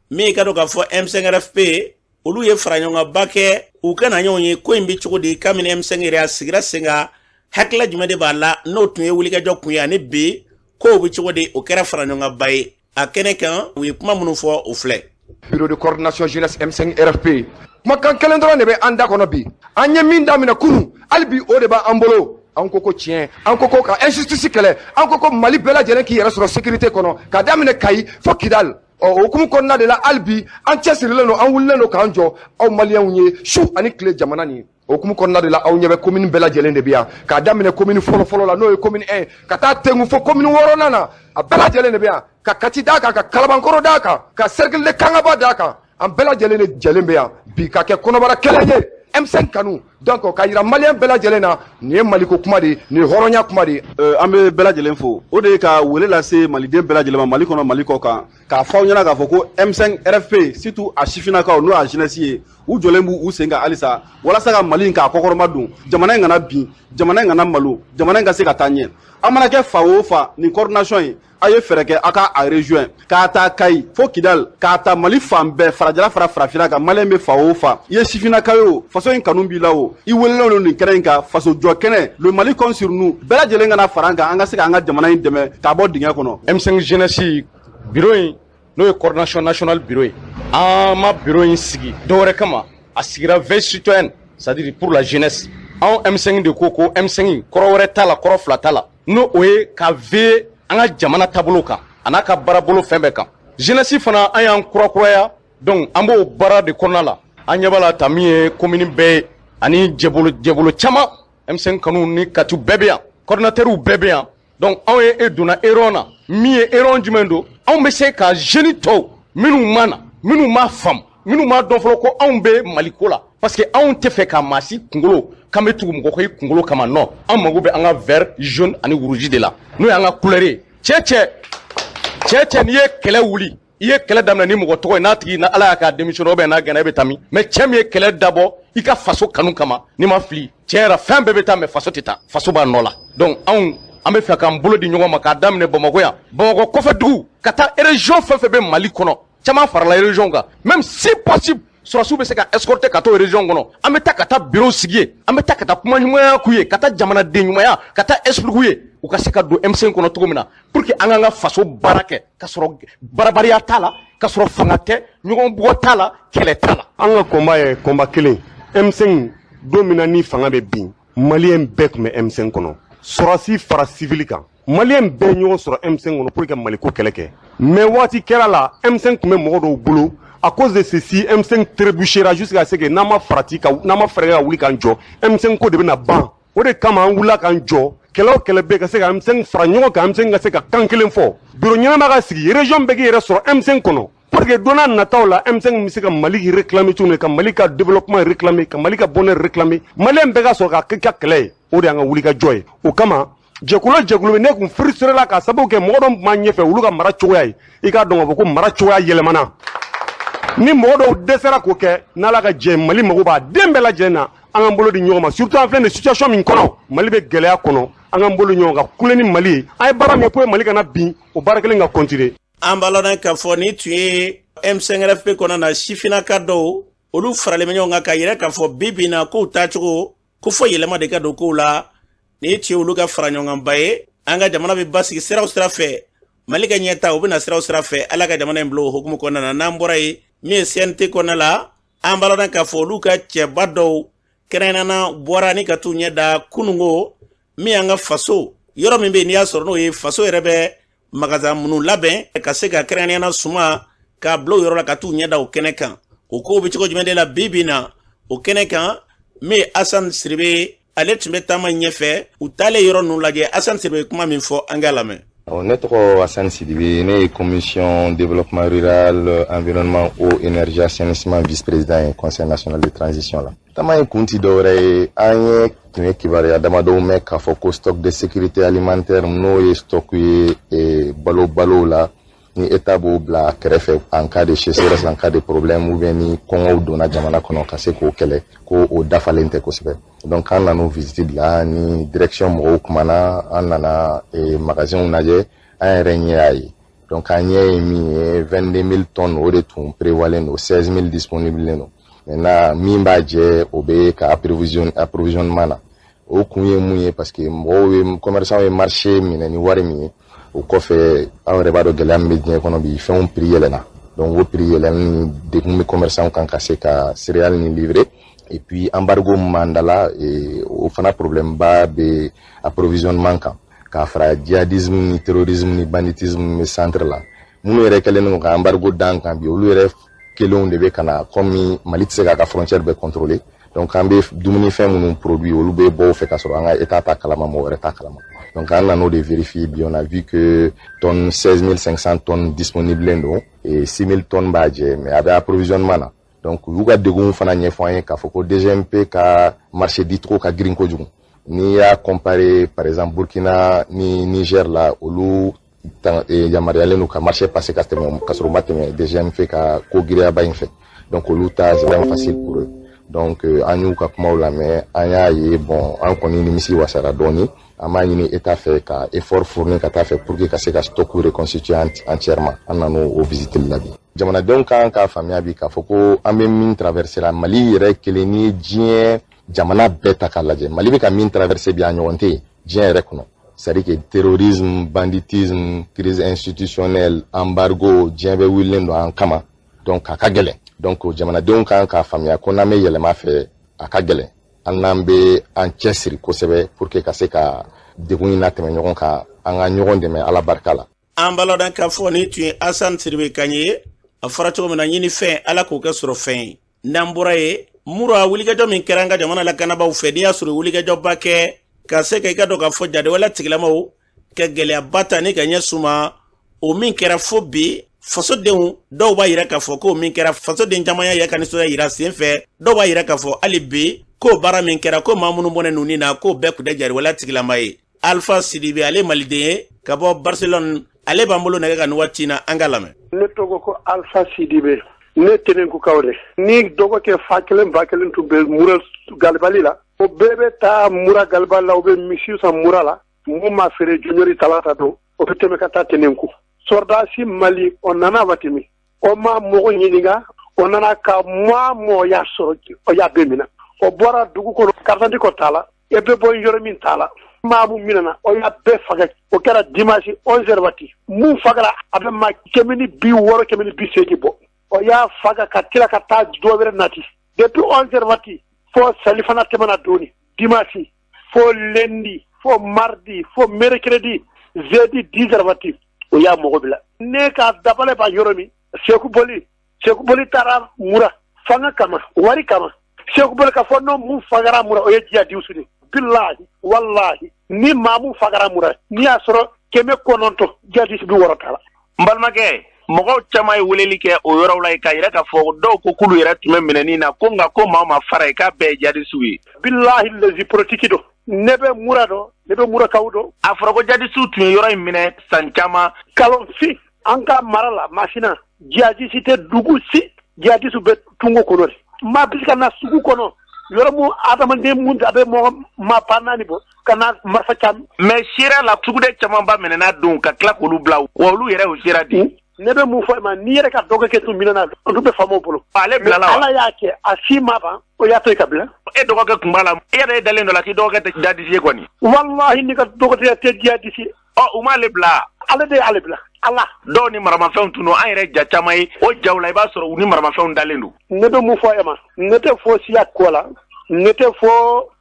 min ka dɔn k'a fɔ M5RFP olu ye faraɲɔgɔnkanba kɛ, u ka na ɲɔgɔn ye ko in bɛ cogo di kabini M5 yɛrɛ a sigira sen kan, hakilila jumɛn de b'a la, n'o tun ye wulikajɔ kun ye, ani bi kow bɛ cogo di. O kɛra faraɲɔgɔnkanba ye a kɛnɛ kan. U ye kuma minnu fɔ, o filɛ. Bureau de coordination jeunesse M5 RFP, kumakan kelen dɔrɔn de bɛ an da kɔnɔ bi. An ye min daminɛ kunun, hali bi o de b'an bolo. An ko ko tiɲɛ, an ko ko ka injustice kɛlɛ, an ko ko Mali bɛɛ lajɛlen k'i yɛrɛ sɔrɔ sécurité kɔnɔ, ka daminɛ Kayi fo Kidal. Ɔ o hukumu kɔnɔna de la, hali bi an cɛsirilen don, an wulilen don k'an jɔ aw maliyɛnw ye su ani tile jamana nin o hukumu kɔnɔna de la. Aw ɲɛ bɛ commune bɛɛ lajɛlen de bɛ yan, k'a daminɛ commune fɔlɔ-fɔlɔ la, n'o ye commune 1, ka taa tengu fo commune wɔɔrɔnan na, a bɛɛ lajɛlen de bɛ yan, ka Kati d'a kan, ka Kalabankɔrɔ d'a kan, ka cercle de Kangaba d'a kan. An bɛɛ lajɛlen de jɛlen bɛ yan bi ka kɛ kɔnɔbara kelen ye M5 kanu. Donc ka yira maliyɛn bɛɛ lajɛlen na, nin ye maliko kuma de ye, nin ye hɔrɔnya kuma de ye. An bɛ bɛɛ lajɛlen fo. O de ye ka wele lase maliden bɛɛ lajɛlen ma, Mali kɔnɔ, Mali kɔ kan, k'a fɔ aw ɲɛna k'a fɔ ko M5 RFP, surtout a sifinnakaw, n'o y'a jeunesse ye, u jɔlen b'u sen kan halisa walasa ka Mali in k'a kɔkɔrɔma don, jamana in kana bin, jamana in kana malo, jamana in ka se ka taa ɲɛ. An mana kɛ fa o fa, nin coordination ye, a ye fɛɛrɛ kɛ a ka a rejoint, k'a ta Kayi fo Kidal, k'a ta Mali fan bɛɛ, farajɛla fara farafinna kan. Maliyɛn bɛ fa o fa, i ye sifinnaka ye o, faso in kanu b'i la o, i welelen don nin kɛnɛ in kan, faso jɔ kɛnɛ, le Mali compte sur nous. Bɛɛ lajɛlen kana fara an kan, an ka se k'an ka jamana in dɛmɛ k'a bɔ dingɛ kɔnɔ. M5 jeunesse bureau in, n'o ye coordination nationale bureau ye, an ma bureau in sigi dɔwɛrɛ kama. A sigira veille citoyenne, c'est-à-dire pour la jeunesse. Anw M5 de ko ko M5 kɔrɔ wɛrɛ t'a la, kɔrɔ fila t'a la, n'o o ye ka veiller an ka jamana taabolo kan a n'a ka baarabolo fɛn bɛɛ kan. Jeunesse fana, an y'an kurakuraya, donc an b'o baara de kɔnɔna la. An ɲɛ b'a la ta min ye commune bɛɛ ye ani jɛbolo jɛbolo caman, M5 kanu ni Kati bɛɛ bɛ yan, coordinateur bɛɛ bɛ yan. Donc anw ye e donna erreur na. Min ye erreur jumɛn don? Anw bɛ se ka jeune tɔw minnu ma na, minnu m'a faamu, minnu m'a dɔn fɔlɔ ko anw bɛ Maliko la, parce que anw tɛ fɛ ka maa si kunkolo k'an bɛ tugu mɔgɔ kɔ i kunkolo kama. Non, an mago bɛ an ka vert, jaune ani rouge de la, n'o y'an ka couleur ye. Cɛ cɛ cɛ cɛ, n'i ye kɛlɛ wuli, i ye kɛlɛ daminɛ ni mɔgɔ tɔgɔ ye, n'a tigi na Ala y'a k'a démissionné ou bien n'a gɛnna, e bɛ taa min? Mais cɛ min ye kɛlɛ dabɔ i ka faso kanu kama, n'i ma fili, tiɲɛ yɛrɛ, fɛn bɛɛ bɛ taa, mais faso tɛ taa, faso b'a nɔ la. Donc anw an bɛ fɛ k'an bolo di ɲɔgɔn ma, k'a daminɛ Bamakɔ yan, Bamakɔ kɔfɛ dugu, ka taa région fɛn fɛn bɛ Mali kɔnɔ. Caman farala région kan. Même si possible, sɔrɔsiw bɛ se ka escorter ka t'o région kɔnɔ. An bɛ taa ka taa bureau sigi yen, an bɛ taa ka taa kumaɲɔgɔnya k'u ye, ka taa jamanaden ɲumanya ka taa expliquer u ye, u ka se ka don M5 kɔnɔ cogo min na, pour que an k'an ka faso baara kɛ ka sɔrɔ barabariya t'a la, ka sɔrɔ fanga tɛ, ɲɔgɔn bugɔ t'a la, kɛlɛ t'a la. An ka combat ye combat kelen. M5, don min na ni fanga bɛ bin, maliyɛn bɛɛ tun bɛ M5 kɔnɔ, sɔrɔsi fara civil kan, maliyɛn bɛɛ ɲɔgɔn sɔrɔ M5 kɔnɔ pour que Maliko kɛlɛ kɛ. Mais waati kɛra la, M5 tun bɛ mɔgɔ dɔw bolo. À cause de ceci, M5 trébuchera jusqu'à ce que n'an ma farati ka, n'an ma fɛɛrɛ ka wuli k'an jɔ, M5 ko de bɛna ban. O de kama an wulila k'an jɔ. Kɛlɛ o kɛlɛ bɛ ka se ka M5 fara ɲɔgɔn kan, M5 ka se ka kan kelen fɔ, bureau ɲɛnama ka sigi, région bɛɛ k'i yɛrɛ sɔrɔ M5 kɔnɔ, pour que don n'a nataw la, M5 bɛ se ka Mali réclamer cogo min, ka Mali ka développement réclamer, ka Mali ka bonheur réclamer, maliyɛn bɛɛ ka sɔrɔ ka kɛ ka kɛlɛ ye. O de y'an ka wuli ka jɔ ye. O kama jɛkulu o jɛkulu bɛ ne kun frustré la, k'a sababu kɛ mɔgɔ dɔ tun b'an ɲɛfɛ, olu ka mara cogoya ye. I k'a dɔn k'a fɔ ko mara cogoya yɛlɛmana ni mɔgɔ dɔw dɛsɛra k'o kɛ. N'Ala ka jɛ, Mali mago b'a den bɛɛ lajɛlen na, an k'an bolo di ɲɔgɔn ma. Surtout an filɛ nin situation min kɔnɔ, Mali bɛ gɛlɛya kɔnɔ, an k'an bolo ɲɔgɔn kan kule ni Mali ye. An ye baara min kɛ pour que Mali kana bin, o baara kelen ka continuer. An b'a lɔn k'a fɔ nin tun ye M5RFP kɔnɔna na sifinnaka dɔw, olu faralen bɛ ɲɔgɔn kan k'a yira k'a fɔ bi bi in na kow taacogo ko fɔ yɛlɛma de ka don kow la. Nin tun ye olu ka fara ɲɔgɔnkanba ye. An ka jamana bɛ basigi sira o sira fɛ, Mali ka ɲɛta o bɛna sira o sira fɛ, Ala ka jamana in bila o hukumu kɔnɔna na. N'an bɔra yen, min ye CNT kɔnɔna la, an b'a lɔn k'a fɔ olu ka cɛba dɔw kɛrɛnkɛrɛnnenya bɔra ni ka t'u ɲɛ da kununko min y'an ka faso yɔrɔ min bɛ yen, n'i y'a sɔrɔ n'o ye faso yɛrɛ bɛ magasin minnu labɛn ka se ka kɛrɛnkɛrɛnnenya suma k'a bila o yɔrɔ la, ka t'u ɲɛ da o kɛnɛ kan. O kow bɛ cogo jumɛn de la bi bi in na o kɛnɛ kan? Min ye Asan Siribe, ale tun bɛ taama ɲɛfɛ. U taalen yɔrɔ ninnu lajɛ, Asan Siribe ye kuma min fɔ, an k'a lamɛn. Ne tɔgɔ Hassan Sidibe, ne ye commission développement rural, environnement, eau, énergie, assainissement vice-président ye conseil national de transition la. Taama in kun ti dɔwɛrɛ ye, an ye tun ye kibaruya damadɔw mɛn k'a fɔ ko stock de sécurité alimentaire, n'o ye stock ye balo balow la, ni État b'o bila kɛrɛfɛ en cas de sécheresse, en cas de problème, ou bien ni kɔngɔw donna jamana kɔnɔ ka se k'o kɛlɛ, ko o dafalen tɛ kosɛbɛ. Donc an nan'o visite de la ni direction mɔgɔw kumana, an nana magasinw lajɛ, an yɛrɛ ɲɛ y'a ye. Donc an ɲɛ ye min ye, 22 000 tonnes, o de tun prévoilen don, 16 000 disponible don. Maintenant min b'a jɛ, o bɛ ka approvisionnement na. O kun ye mun ye? Parce que mɔgɔw ye, commerçant ye marché minɛ ni wari min ye, o kɔfɛ, aw yɛrɛ b'a dɔn gɛlɛya min bɛ diɲɛ kɔnɔ bi, fɛnw prix yɛlɛnna. Donc o prix yɛlɛnni ni degun bɛ commerçant kan ka se ka céréales ni livrer. Et puis embargo min b'an da la, o fana problème ba bɛ approvisionnement kan, k'a fara djihadisme ni terrorisme ni banditisme bɛ centre la. Minnu yɛrɛ kɛlen don ka embargo d'an kan bi, olu yɛrɛ kelenw de bɛ ka na, comme Mali tɛ se k'a ka frontière bɛɛ contrôler. Donc an bɛ dumunifɛn minnu produit, olu bɛ bɔ o fɛ ka sɔrɔ an ka État t'a kalama, mɔgɔ wɛrɛ t'a kalama. Donc an nan'o de vérifier bi. On a vu que tonnes 16 500 tonnes disponible don et 6 000 tonnes b'a jɛ, mais a bɛ approvisionnement na. Donc u y'u ka degun fana ɲɛfɔ an ye k'a fɔ ko DGMP ka marché dicogo ka girin kojugu. N'i y'a comparer par exemple Burkina ni Niger la, olu yamaruyalen don ka marché passer ka tɛmɛ, ka sɔrɔ u ma tɛmɛ DGMP ka ko giriyaba in fɛ. Donc olu ta, c'est vraiment facile pour eux. Donc an y'u ka kumaw lamɛn, an y'a ye, bon, an kɔni nimisi wasara dɔɔni. An b'a ɲini État fɛ ka effort fournir ka taa fɛ pour que ka se ka stock reconstituer entièrement. An nan'o o visite la bi. Jamanadenw kan k'a faamuya bi k'a fɔ ko an bɛ min traverser la, Mali yɛrɛ kelen, ni ye diɲɛ jamana bɛɛ ta k'a lajɛ, Mali bɛ ka min traverser bi, a ɲɔgɔn tɛ yen diɲɛ yɛrɛ kɔnɔ. C'est-à-dire que terrorisme, banditisme, crise institutionnelle, embargo, diɲɛ bɛɛ wulilen don an kama. Donc a ka gɛlɛn. Donc jamanadenw kan k'a faamuya ko n'an bɛ yɛlɛma fɛ, a ka gɛlɛn. An n'an bɛ an cɛsiri kosɛbɛ pour que ka se ka degun in latɛmɛ ɲɔgɔn kan, an ka ɲɔgɔn dɛmɛ Ala barika la. An balɔdan k'a fɔ ni tun ye Asan Siribe kan ye. A fɔra cogo min na, ɲini fɛn, Ala k'o kɛ sɔrɔ fɛn ye. N'an bɔra ye, Mura, wulikajɔ min kɛra an ka jamana lakanabaaw fɛ, n'i y'a sɔrɔ wulikajɔba kɛ ka se ka i ka dɔn k'a fɔ jadewale tigilamaw ka gɛlɛyaba ta ni ka ɲɛ suma, o min kɛra fo bi, fasodenw dɔw b'a yira k'a fɔ k'o min kɛra, fasoden caman y'a yira ka nisɔndiya yira sen fɛ. Dɔw b'a yira k'a fɔ hali bi k'o baara min kɛra, ko maa minnu bɔnɛ ninnu na, k'o bɛɛ tun tɛ jariwale tigilama ye. Alpha Sidibe, ale maliden ye ka bɔ Barcelone, ale b'an bolo nɛgɛ kan nin waati na, an ka lamɛn. Ne tɔgɔ ko Alpha Sidibe, ne Tenenkukaw de. Ni dɔgɔkɛ fa kelen ba kelen tun bɛ Mura galibali la, o bɛɛ bɛ taa Mura galibali la, o bɛ misi san Mura la. Mun ma feere jɔnjɔri talata don, o bɛ tɛmɛ ka taa Tenenku. Sɔrɔdasi Mali, o nana waati min, o ma mɔgɔ ɲininka, o nana ka maa mɔgɔ y'a sɔrɔ, o y'a bɛɛ minɛ. O bɔra dugu kɔnɔ, carte ko t'a la, e bɛ bɔ yɔrɔ min t'a la. Maa mun minɛna, o y'a bɛɛ faga. O kɛra dimanche 11 heures waati. Mun fagara, a bɛ maa 160, 180 bɔ. O y'a faga ka tila ka taa dɔ wɛrɛ nati. Depuis 11 heures waati fo salifana tɛmɛna doni dimanche, fo lundi, fo mardi, fo mercredi, jeudi 10 heures waati, o y'a mɔgɔ bila. Ne ka dabale b'a yɔrɔ min, Seku Boli, Seku Boli taara Mura fanga kama, wari kama. Seku Boli ka fɔ n'o mun fagara Mura, o ye jihadiste de. Bilahi wallahi, ni maa mun fagara Mura, n'i y'a sɔrɔ 900, jihadiste 60 t'a la. N balimakɛ, mɔgɔw caman ye weleli kɛ o yɔrɔw la k'a yira k'a fɔ dɔw ko k'olu yɛrɛ tun bɛ minɛni na, ko nka ko maa ma fara ye k'a bɛɛ ye jihadisiw ye. Bilahi lezi politiki don. Ne bɛ Mura dɔn, ne bɛ Murakaw dɔn. A fɔra ko jihadisiw tun ye yɔrɔ in minɛ san caman. Kalon fi an ka mara la, Masina, jihadisi tɛ dugu si. Jihadisiw bɛ tungo kɔnɔ de. Maa bɛ se ka na sugu kɔnɔ, yɔrɔ mun adamaden mun a bɛ mɔgɔ maa ba naani bɔ, ka na marifa caman. Mais seereya la, suguden camanba minɛna don ka tila k'olu bila, wa olu yɛrɛ y'o seereya di. Ne bɛ mun fɔ i ma, n'i yɛrɛ ka dɔgɔkɛ tun minɛna, o tun bɛ faamaw bolo. Ale bilala wa? Ala y'a kɛ a si ma ban, o y'a to yen ka bila. E dɔgɔkɛ tun b'a la, e yɛrɛ dalen dɔ la k'i dɔgɔkɛ tɛ jihadisi ye kɔni. Walahi, ni ka dɔgɔkɛ tɛ jihadisi ye. Ɔ, u m'ale bila. Ale de y'ale bila. Ala. Dɔw ni maramafɛnw tun don, an yɛrɛ ja caman ye o jaw la, i b'a sɔrɔ u ni maramafɛnw dalen don. Ne bɛ mun fɔ e ma, ne tɛ fɔ siya ko la, ne tɛ fɔ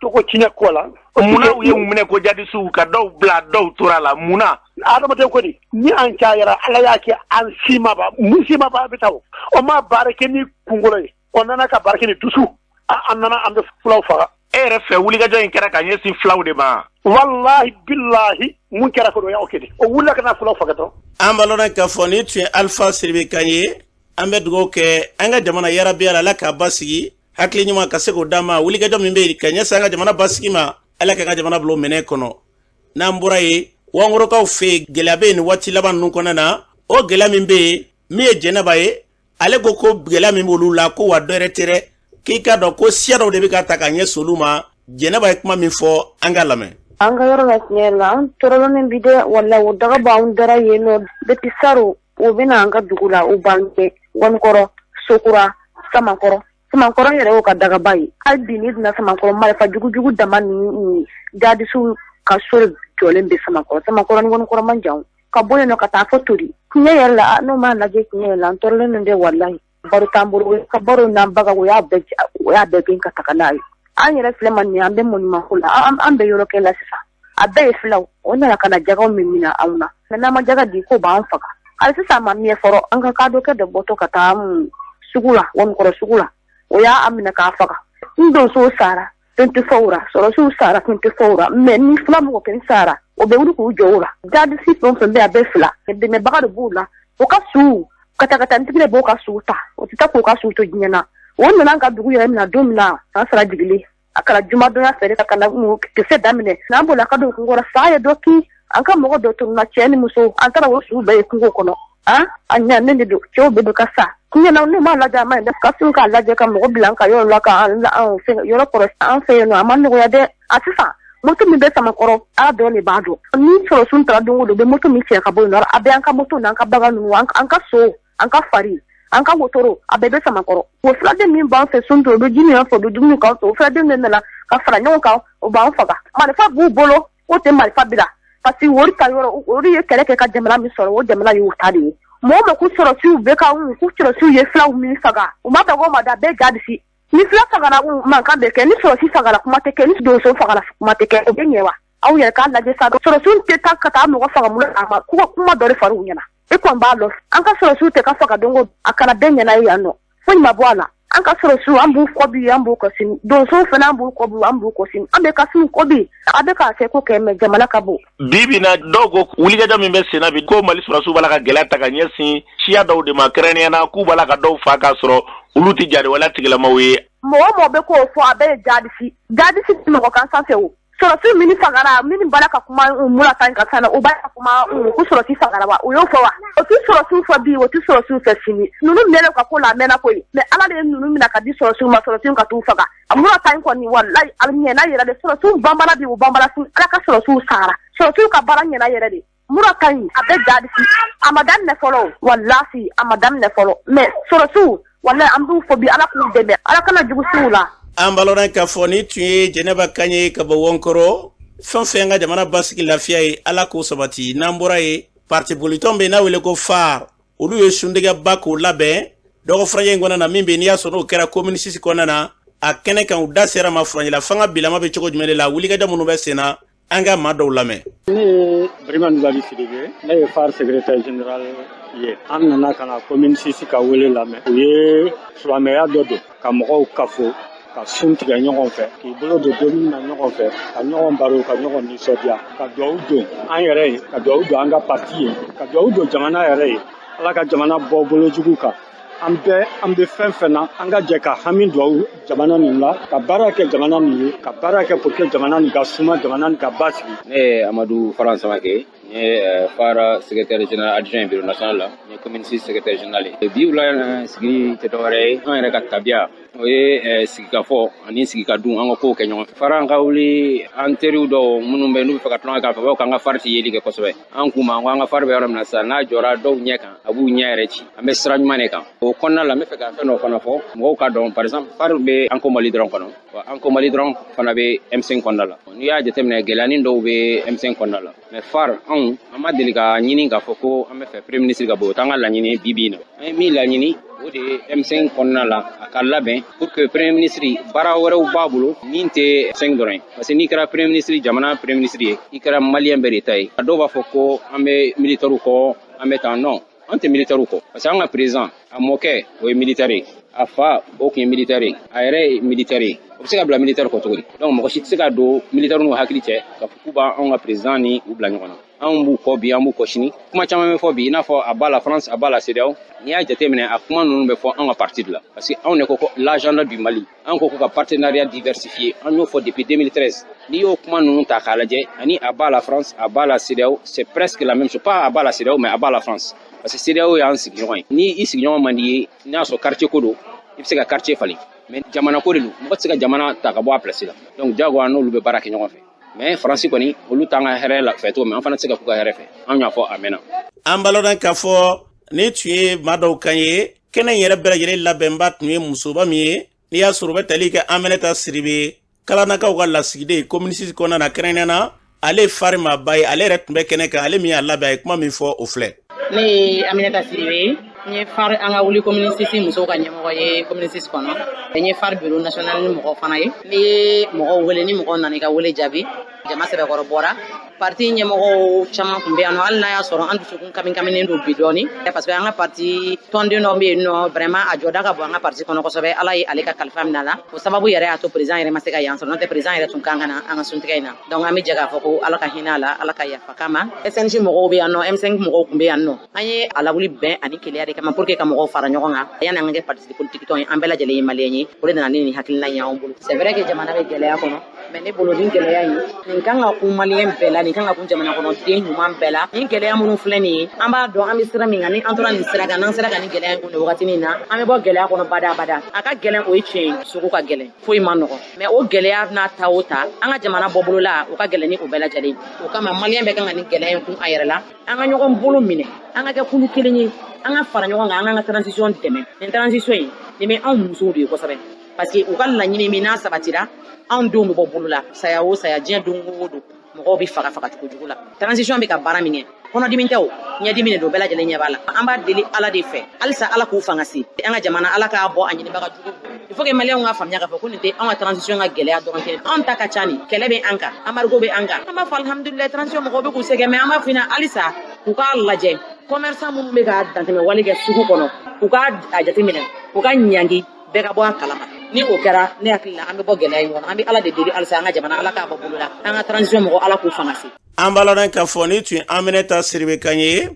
tɔgɔ tiɲɛ ko la. Munna u ye minɛ ko jihadisiw, ka dɔw bila, dɔw tora la, munna? Adamaden kɔni, ni an cayara, Ala y'a kɛ an si ma ban, mun si ma ban, a bɛ taa. O o ma baara kɛ ni kunkolo ye, o nana ka baara kɛ ni dusu. An nana an bɛ fulaw faga. E yɛrɛ fɛ wulikajɔ in kɛra ka ɲɛsin filaw de ma. Walahi bilahi, mun kɛra ko o y'aw kɛ de, o wulila ka na filaw faga dɔrɔn. An b'a lɔn k'a fɔ nin tun ye Alpha Sidibe kan ye. An bɛ dugawu kɛ an ka jamana yarabi Ala k'a basigi, hakili ɲuman ka se k'o d'an ma. Wulikajɔ min bɛ yen ka ɲɛsin an ka jamana basigi ma, Ala k'an ka jamana bila o minɛn kɔnɔ. N'an bɔra yen, Wankorokaw fɛ yen, gɛlɛya bɛ yen nin waati laban ninnu kɔnɔna na. O gɛlɛya min bɛ yen, min ye Jɛnɛba ye, ale ko ko gɛlɛya min b'olu la, ko wa dɔ wɛrɛ tɛ dɛ, k'i k'a dɔn ko siya dɔw de bɛ ka ta ka ɲɛsin olu ma. Jɛnɛba ye kuma min fɔ, an ka lamɛn. An ka yɔrɔ la, tiɲɛ yɛrɛ la, an tɔɔrɔlen bi dɛ. Walahi, o daga b'anw dara yen nɔ depuis saro. O bɛna an ka dugu la, o b'an bɛɛ Wanikɔrɔ, Sokura, Samankɔrɔ. Samankɔrɔ yɛrɛ y'o ka dagaba ye. Hali bi n'i donna Samankɔrɔ, marifa jugujugu dama ni jadisiw ka so jɔlen bɛ Samankɔrɔ. Samankɔrɔ ni Wanikɔrɔ man jan. Ka bɔ yen nɔ ka taa fɔ Tori, tiɲɛ yɛrɛ la, n'o m'a lajɛ, tiɲɛ yɛrɛ la, an tɔɔrɔlen don dɛ. Walahi, baro t'an bolo ka baro n'an baga, o y'a bɛɛ gɛn ka taga n'a ye. An yɛrɛ filɛ ma nin, an bɛ mɔnimako la, an bɛ yɔrɔ kɛ la sisan, a bɛɛ ye filaw. O nana ka na jagaw min minɛ anw na, mɛ n'an ma jaga di, k'o b'an faga. Hali sisan a ma miɲɛ fɔlɔ. An ka kadɔkɛ dɔ bɔtɔ ka taa sugu la, Wanikɔrɔ sugu la, o y'a minɛ k'a faga. N donsow sara, fɛn tɛ fɔ o la. Sɔrɔsiw sara, fɛn tɛ fɔ o la. Mɛ ni fila mɔgɔ kelen sara, o bɛ wuli k'u jɔ o la. Jadisi fɛn o fɛn bɛ yen, a bɛɛ fila dɛmɛbaga de b'u la. O ka su katakatanitigi de b'o ka su ta, o tɛ taa k'o ka su to diɲɛ na. O nana an ka dugu yɛrɛ minɛ don min na, an sara jigilen, a kɛra jumadonya fɛ ka na kisɛ daminɛ n'an bolila ka don kungo kɔrɔ. Sa ye dɔ kin, an ka mɔgɔ dɔ tununna, cɛ ni muso. An taara o su bɛɛ ye kungo kɔnɔ. A ɲanen de don, cɛw bɛɛ bɛ ka sa. Tiɲɛ na, n'u m'a lajɛ, a ma ɲi dɛ. Ka sin k'a lajɛ ka mɔgɔ bila an ka yɔrɔ la, ka an yɔrɔ kɔrɔ an fɛ yen nɔ, a ma nɔgɔya dɛ. A sisan moto min bɛ Samankɔrɔ, Ala dɔrɔn de b'a dɔn. Ni sɔrɔsiw taara don o don, u bɛ moto min cɛ ka bɔ yen nɔ, a bɛ an ka moto n'an ka bagan ninnu, an ka so, an ka fari, an ka wotoro, a bɛɛ bɛ Samankɔrɔ. O filaden min b'an fɛ sun to, u bɛ ji min an fɛ, u bɛ dumuni k'an fɛ, o filaden de nana ka fara ɲɔgɔn kan, o b'an faga. Marifa b'u bolo, o tɛ marifa bila, parce que olu ka yɔrɔ, olu ye kɛlɛ kɛ ka jamana min sɔrɔ, o jamana y'u ta de ye. Mɔgɔ o mɔgɔ ko sɔrɔsiw bɛ ka, ko sɔrɔsiw ye filaw min faga, u ma baga o ma da, bɛɛ jadisi. Ni fila fagara, mankan bɛ kɛ. Ni sɔrɔsi fagara, kuma tɛ kɛ. Ni donso fagara, kuma tɛ kɛ. O bɛ ɲɛ wa? Aw yɛrɛ k'a lajɛ sa. Sɔrɔsiw tɛ taa ka taa mɔgɔ faga mun na? A ma k'u ka kuma dɔ de far'u ɲɛna. E kɔni b'a lɔn, an ka sɔrɔsiw tɛ ka faga don o, a kana bɛɛ ɲɛna ye yan nɔ, foyi ma bɔ a la. An ka sɔrɔsiw, an b'u kɔ bi, an b'u kɔ sini. Donsow fana, an b'u kɔ bi, an b'u kɔ sini. An bɛ ka sini kɔ bi, a bɛ k'a kɛ ko kɛ, mɛ jamana ka bon. Bi bi na, dɔw ko wulikajɔ min bɛ senna bi, ko Mali sɔrɔsiw b'a la ka gɛlɛya ta ka ɲɛsin siya dɔw de ma, kɛrɛnkɛrɛnnenya na k'u b'a la ka dɔw fa k'a sɔrɔ olu tɛ jariwaleya tigilamaw ye. Mɔgɔ o mɔgɔ bɛ k'o fɔ, a bɛɛ ye jadisi. Jadisi tɛ mɔgɔ kan sanfɛ o. Sɔrɔsi minnu fagara, minnu b'a la ka kuma mura ta ka sana, o b'a ka kuma ko sɔrɔsi fagara wa? O y'o fɔ wa? O tɛ sɔrɔsiw fɔ bi, o tɛ sɔrɔsiw fɛ sini. Ninnu minɛlen ka ko la, a mɛnna koyi, mɛ Ala de ye ninnu minɛ ka di sɔrɔsiw ma, sɔrɔsiw ka t'u faga. A mura ta in kɔni, walayi, a ɲɛna yɛrɛ de. Sɔrɔsiw banbala bi, u banbala sini. Ala ka sɔrɔsiw sara, sɔrɔsiw ka baara ɲɛna yɛrɛ de. Mura ka ɲi, a bɛ jadisi, a ma daminɛ fɔlɔ, walahi, a ma daminɛ fɔlɔ. Mɛ sɔrɔsiw, walayi, an b'u fɔ bi, Ala k'u dɛmɛ, Ala kana jugu siw la. An b'a lɔn k'a fɔ nin tun ye Jɛnɛba kan ye ka bɔ Wɔnkɔrɔ. Fɛn fɛn ka jamana basigi, lafiya ye, Ala k'o sabati. N'an bɔra yen, parti politiki bɛ yen n'a wele ko FARE, olu ye suntigɛba k'o labɛn dɔgɔ furancɛ in kɔnɔna na, min bɛ yen n'i y'a sɔrɔ n'o kɛra commune 6 kɔnɔna na. A kɛnɛ kan, u da sera ma furancɛla fanga bilama bɛ cogo jumɛn de la, wulikajɔ minnu bɛ sen na, an ka maa dɔw lamɛn. Ne ye Birima Nubali Sidibe, ne ye FARE secrétaire général ye. An nana ka na commune 6 ka wele lamɛn. U ye silamɛya dɔ don ka mɔgɔw kafo, ka sun tigɛ ɲɔgɔn fɛ, k'i bolo don dumuni na ɲɔgɔn fɛ, ka ɲɔgɔn baro, ka ɲɔgɔn nisɔndiya, ka duwawu don an yɛrɛ ye, ka duwawu don an ka parti ye, ka duwawu don jamana yɛrɛ ye. Ala ka jamana bɔ bolo jugu kan. An bɛɛ, an bɛ fɛn fɛn na, an ka jɛ ka hami duwawu jamana nin la, ka baara kɛ jamana nin ye, ka baara kɛ pour que jamana nin ka suma, jamana nin ka basigi. Ne ye Amadu Faran Samake, n ye FARE secrétaire général adjoint bureau national la, n ye commune 6 secrétaire général ye. Bi wula sigi tɛ dɔwɛrɛ ye, an yɛrɛ ka tabiya o ye sigikafɔ ani sigika dun, an ka kow kɛ ɲɔgɔn fɛ. FARE an ka wuli, an teriw dɔw minnu bɛ n'u bɛ fɛ ka tulonkɛ k'a fɛ, u b'a fɔ k'an ka FARE ti yeli kɛ kosɛbɛ. An k'u ma ko an ka FARE bɛ yɔrɔ min na sisan, n'a jɔra dɔw ɲɛ kan, a b'u ɲɛ yɛrɛ ci. An bɛ sira ɲuman de kan. O kɔnɔna la, n bɛ fɛ ka fɛn dɔ fana fɔ mɔgɔw ka dɔn. Par exemple, FARE bɛ Anko Mali dɔrɔn kɔnɔ, wa Anko Mali dɔrɔn fana bɛ M5 kɔnɔna la. N'i y'a jateminɛ, gɛlɛyanin dɔw bɛ M5 kɔnɔna la, mais FARE, anw an ma deli ka ɲini k'a fɔ ko an bɛ fɛ premier ministre ka bɔ. O t'an ka laɲini bi bi in na. An ye min laɲini, o de ye M5 kɔnɔna la a ka labɛn pour que premier ministre baara wɛrɛw b'a bolo min tɛ M5 dɔrɔn ye, parce que n'i kɛra premier ministre, jamana premier ministre ye, i kɛra maliyɛn bɛɛ de ta ye. A dɔw b'a fɔ ko an bɛ militaires kɔ, an bɛ tan. Non, an tɛ militaires kɔ, parce que an ka président, a mɔkɛ, o ye militaire ye. A fa o tun ye militaire ye, a yɛrɛ ye militaire ye. O bɛ se ka bila militaire kɔ cogo di? Donc mɔgɔ si tɛ se ka don militaire n'u hakili cɛ k'a fɔ k'u b'anw ka président ni u bila ɲɔgɔn na. Anw b'u kɔ bi, an b'u kɔ sini. Kuma caman bɛ fɔ bi, i n'a fɔ à bas la France, à bas la CEDEAO. N'i y'a jateminɛ, a kuma ninnu bɛ fɔ anw ka parti de la, parce que anw de ko ko l'agenda du Mali, an ko ko ka partenariat diversifié, an y'o fɔ depuis 2013. N'i y'o kuma ninnu ta k'a lajɛ ani à bas la France, à bas la CEDEAO, c'est presque la même chose. Pas à bas la CEDEAO, mais à bas la France, parce que CEDEAO y'an sigiɲɔgɔn ye. Ni i sigiɲɔgɔn man di ye, n'a sɔrɔ quartier ko don, i bɛ se ka quartier falen, mais jamana ko de don, mɔgɔ tɛ se ka jamana ta ka bɔ a place la. Donc diyagoya n'olu bɛ baara kɛ ɲɔgɔn fɛ, mais Faransi kɔni, olu t'an ka hɛrɛ la fɛ cogo min, an fana tɛ se ka k'u ka hɛrɛ fɛ. An y'a fɔ a mɛnna. An b'a k'a fɔ ni tun ye maa dɔw kan ye. Kɛnɛ in yɛrɛ bɛɛ lajɛlen labɛnba tun ye musoba min ye, n'i y'a sɔrɔ u bɛ tali kɛ Aminata Sidibe, Kalanakaw ka lasigiden commune 6 kɔnɔna na, kɛrɛnkɛrɛnnenya na ale fari maaba ye, ale yɛrɛ tun bɛ kɛnɛ kan. Ale min y'a labɛn, a ye kuma min fɔ, o filɛ. Ne ye Aminata Sidibe, n ye FARE An ka wuli commune 6 musow ka ɲɛmɔgɔ ye commune 6 kɔnɔ. N ye FARE bureau national ni mɔgɔ fana ye. N'i ye mɔgɔw wele, ni mɔgɔw nana i ka wele jaabi, jama sɛbɛkɔrɔ bɔra. Parti ɲɛmɔgɔw caman tun bɛ yan nɔ, hali n'a y'a sɔrɔ an dusukun kami kaminen don bi dɔɔni, parce que an ka parti tɔnden dɔ bɛ yen nɔ, vraiment a jɔda ka bon an ka parti kɔnɔ kosɛbɛ. Ala ye ale ka kalifa minɛ a la, o sababu yɛrɛ y'a to président yɛrɛ ma se ka yan sɔrɔ, n'o tɛ président yɛrɛ tun kan ka na an ka suntigɛ in na. Donc an bɛ jɛ k'a fɔ ko Ala ka hinɛ a la, Ala ka yafa k'a ma. SNJ mɔgɔw bɛ yan nɔ, M5 mɔgɔw tun bɛ yan nɔ. An ye a lawuli bɛn ani keleya de kama, pour que ka mɔgɔw fara ɲɔgɔn kan. Yanni an ka kɛ parti politique tɔn ye, an bɛɛ lajɛlen ye maliyɛn ye. O de nana ni nin hakilina in y'anw bolo. C'est vrai que jamana bɛ gɛlɛya kɔnɔ, mais ne bolo, nin gɛlɛya in, nin kan ka kun maliyɛn bɛɛ la, nin kan ka kun jamana kɔnɔ den ɲuman bɛɛ la. Nin gɛlɛya minnu filɛ nin ye, an b'a dɔn an bɛ sira min kan. Ni an tora nin sira kan, n'an sera ka nin gɛlɛya in kun nin wagatinin na, an bɛ bɔ gɛlɛya kɔnɔ bada bada. A ka gɛlɛn, o ye tiɲɛ ye, sugu ka gɛlɛn, foyi ma nɔgɔ, mais o gɛlɛya n'a ta o ta, an ka jamana bɔbolola, o ka gɛlɛn ni o bɛɛ lajɛlen. O kama maliyɛn bɛɛ kan ka nin gɛlɛya in kun a yɛrɛ la. An ka ɲɔgɔn bolo minɛ, an ka kɛ kulu kelen ye, an ka fara ɲɔgɔn kan, an k'an ka transition dɛmɛ. Nin transition in nin bɛ anw musow de ye kosɛbɛ, parce que u ka laɲini min n'a sabatira, anw denw bɛ bɔ bolo la. Saya o saya, diɲɛ don o don, mɔgɔw bɛ faga faga cogo jugu la. Transition bɛ ka baara min kɛ, kɔnɔdimi tɛ, o ɲɛdimi de don, bɛɛ lajɛlen ɲɛ b'a la. An b'a deli Ala de fɛ halisa, Ala k'u fanga se an ka jamana, Ala k'a bɔ a ɲinibaga jugu. Il faut que maliyɛnw ka faamuya k'a fɔ ko nin tɛ anw ka transition ka gɛlɛya dɔrɔn tɛ, anw ta ka ca nin kɛlɛ bɛ an kan, embargo bɛ an kan. An b'a fɔ alihamudulilayi, transition mɔgɔw bɛ k'u sɛgɛn, mais an b'a f'i ɲɛna halisa u k'a lajɛ, commerçant minnu bɛ ka dantɛmɛ wale kɛ sugu kɔnɔ, u k'a jateminɛ, u ka ɲangi, bɛɛ ka bɔ a kalama. Ni o kɛra, ne hakili la, an bɛ bɔ gɛlɛya in kɔnɔ. An bɛ Ala de deli halisa, an ka jamana, Ala k'a bɔ bolo la, an ka transition mɔgɔ, Ala k'u fanga se. An b'a lɔn k'a fɔ ni tun ye Aminata Sidibe kan ye.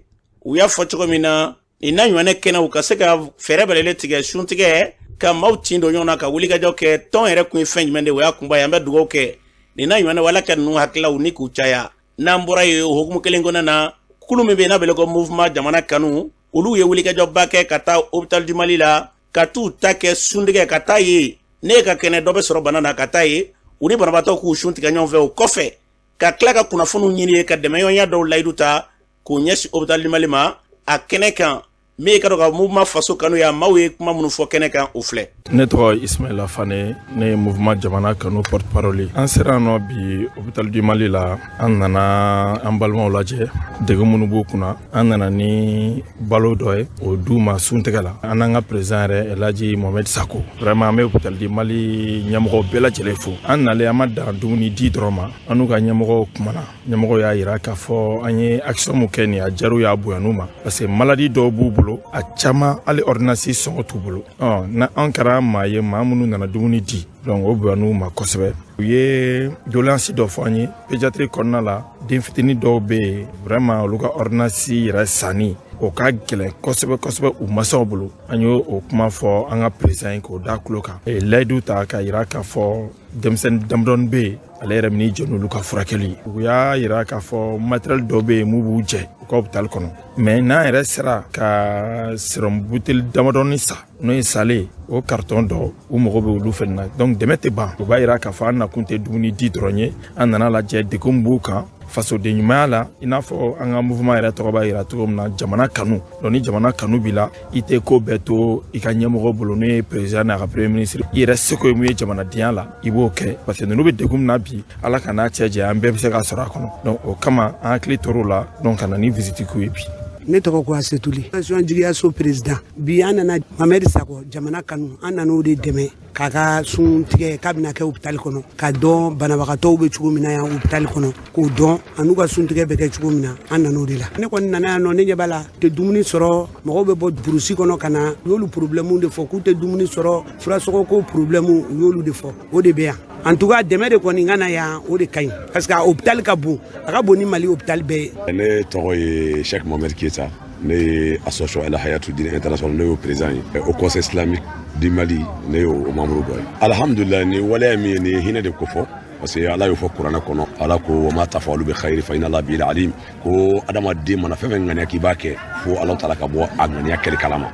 U y'a fɔ cogo min na, nin n'a ɲɔgɔnna kɛnɛw ka se ka fɛɛrɛ bɛlɛlen tigɛ, suntigɛ ka maaw tin don ɲɔgɔn na, ka wulikajɔ kɛ. Tɔn yɛrɛ kun ye fɛn jumɛn de? O y'a kunba ye. An bɛ dugawu kɛ nin n'a ɲɔgɔnna, wala ka ninnu hakililaw ni k'u caya. N'an bɔra yen, o hukumu kelen kɔnɔna na, kulu min bɛ yen n'a bɛ ko Mouvement Jamana Kanu, olu ye wulikajɔba kɛ ka taa Hôpital du Mali la, ka t'u ta kɛ suntigɛ, ka taa ye ne ka kɛnɛ dɔ bɛ sɔrɔ bana na, ka taa ye u ni banabaatɔ k'u sun tigɛ ɲɔgɔn fɛ. O kɔfɛ, ka tila ka kunnafoniw ɲini ye, ka dɛmɛɲɔgɔnya dɔw layidu ta k'u ɲɛsin Hôpital du Mali ma. A kɛnɛ kan, min ye ka dɔn ka Mouvement Faso Kanu ye, a maaw ye kuma minnu fɔ kɛnɛ kan, o filɛ. Ne tɔgɔ Ismaila Fane, ne ye Mouvement Jamana Kanu porte parole. An sera nɔ bi Hôpital du Mali la, an nana an balimaw lajɛ, degun minnu b'u kunna. An nana ni balo dɔ ye o d'u ma suntigɛ la, an n'an ka président yɛrɛ, Elhaji Mohamed Sako. Vraiment, an bɛ Hôpital du Mali ɲɛmɔgɔw bɛɛ lajɛlen fo. An nalen, an ma dan dumuni di dɔrɔn ma, an n'u ka ɲɛmɔgɔw kumana. Ɲɛmɔgɔw y'a yira k'a fɔ an ye action mun kɛ nin, a jar'u y'a bony'u ma, parce que maladie dɔw b'u bolo, a caman hali ordonnance sɔngɔ t'u bolo. Ɔ na an kɛra maa ye, maa minnu nana dumuni di, donc o bony'u ma kosɛbɛ. U ye doléance dɔ fɔ an ye pédiatrie kɔnɔna la, den fitinin dɔw bɛ yen, vraiment olu ka ordonnance yɛrɛ sanni o ka gɛlɛn kosɛbɛ kosɛbɛ u masaw bolo. An y'o o kuma fɔ an ka président ye k'o da tulo kan. Layidu ta k'a yira k'a fɔ denmisɛnnin damadɔni bɛ yen, ale yɛrɛ bɛ jɔ n'olu ka furakɛli. U y'a yira k'a fɔ matériel dɔ bɛ yen mun b'u jɛ u ka hôpital kɔnɔ, mais n'an yɛrɛ sera ka sérum buteli damadɔni san, n'o ye sale o carton dɔ, u mago bɛ olu fɛnɛ na. Donc dɛmɛ tɛ ban. U b'a yira k'a fɔ an nakun tɛ dumuni di dɔrɔn ye, an nana lajɛ degun b'u kan fasoden ɲumanya la, i n'a fɔ an ka mouvement yɛrɛ tɔgɔ b'a yira cogo min na, jamana kanu. Donc ni jamana kanu b'i la, i tɛ ko bɛɛ to i ka ɲɛmɔgɔ bolo, n'o ye président n'a ka premier ministre. I yɛrɛ seko ye mun ye jamanadenya la, i b'o kɛ, parce que ninnu bɛ degun min na bi, Ala ka n'a cɛ jɛ, an bɛɛ bɛ se ka sɔrɔ a kɔnɔ. Donc o kama an hakili tor'o la, donc ka na ni visite k'u ye bi. Ne tɔgɔ ko Asetuli, Nation Jigiyaso président. Bi an nana Mamɛdi Sakɔ, Jamana Kanu, an nana o de dɛmɛ. k'a ka sun tigɛ k'a bɛna kɛ hôpital kɔnɔ, k'a dɔn banabagatɔw bɛ cogo min na yan hôpital kɔnɔ, k'o dɔn an'u ka suntigɛ bɛ kɛ cogo min na. An nan'o de la. Ne kɔni nana yan nɔ, ne ɲɛ b'a la tɛ dumuni sɔrɔ, mɔgɔw bɛ bɔ burusi kɔnɔ ka na, u y'olu problème de fɔ k'u tɛ dumuni sɔrɔ, furasɔngɔko problème u y'olu de fɔ, o de bɛ yan. En tout cas dɛmɛ de kɔni ka na yan, o de ka ɲi parce que hôpital ka bon, a ka bon ni Mali hôpital bɛɛ ye. Ne tɔgɔ ye Cheikh Mohamed Keita, ne ye association El Hayatou Dine International, ne y'o président ye. Au conseil islamique du Mali, ne y'o membre dɔ ye. Alhamdulillah, ni waleya min ye nin ye, hinɛ de ko fɔ, parce que Ala y'o fɔ kuranɛ kɔnɔ, Ala ko wa ma tafalu bi khayri fa inna Allah bihi alim, ko adamaden mana fɛn fɛn ŋaniya k'i b'a kɛ, fo Ala taala ka bɔ a ŋaniya kɛli kalama.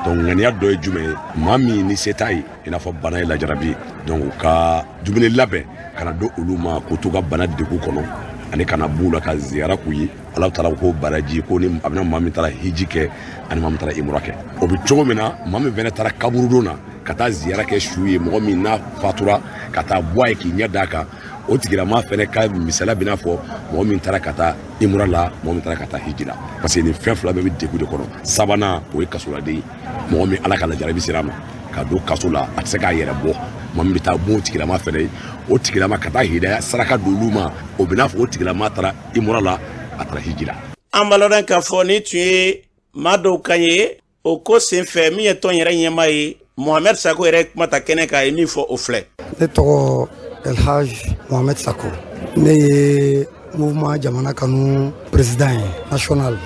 Donc ŋaniya dɔ ye jumɛn ye? Maa min ni se t'a ye, i n'a fɔ bana ye lajarabi, donc u ka dumuni labɛn ka na don olu ma k'u t'u ka bana degun kɔnɔ, ani kana b'u la ka ziyara k'u ye. Ala taala ko baraji ko ni a bɛna maa min taara hiji kɛ ani maa min taara imura kɛ, o bɛ cogo min na, maa min fɛnɛ taara kaburudon na ka taa ziyara kɛ su ye, mɔgɔ min n'a fatura ka taa bɔ a ye k'i ɲɛ d'a kan, o tigilama fɛnɛ ka misaliya bɛ n'a fɔ mɔgɔ min taara ka taa imura la, mɔgɔ min taara ka taa hiji la, parce que nin fɛn fila bɛɛ bɛ degun de kɔnɔ. Sabanan, o ye kasoladen ye, mɔgɔ min Ala ka lajarabi sera a ma ka don kaso la, a tɛ se k'a yɛrɛ bɔ, maa min bɛ taa bon o tigilama fɛnɛ ye, o tigilama ka taa hidaya saraka don olu ma, o bɛ n'a fɔ o tigilama taara imura la, a taara hiji la. An b'a lɔn k'a fɔ ni tun ye maa dɔw kan ye o ko senfɛ. Min ye tɔn yɛrɛ ɲɛmaa ye, Mohamed Sako yɛrɛ kuma ta kɛnɛ kan, a ye min fɔ o filɛ. Ne tɔgɔ Elhaj Mohamed Sako, ne ye mouvement Jamana Kanu président ye national.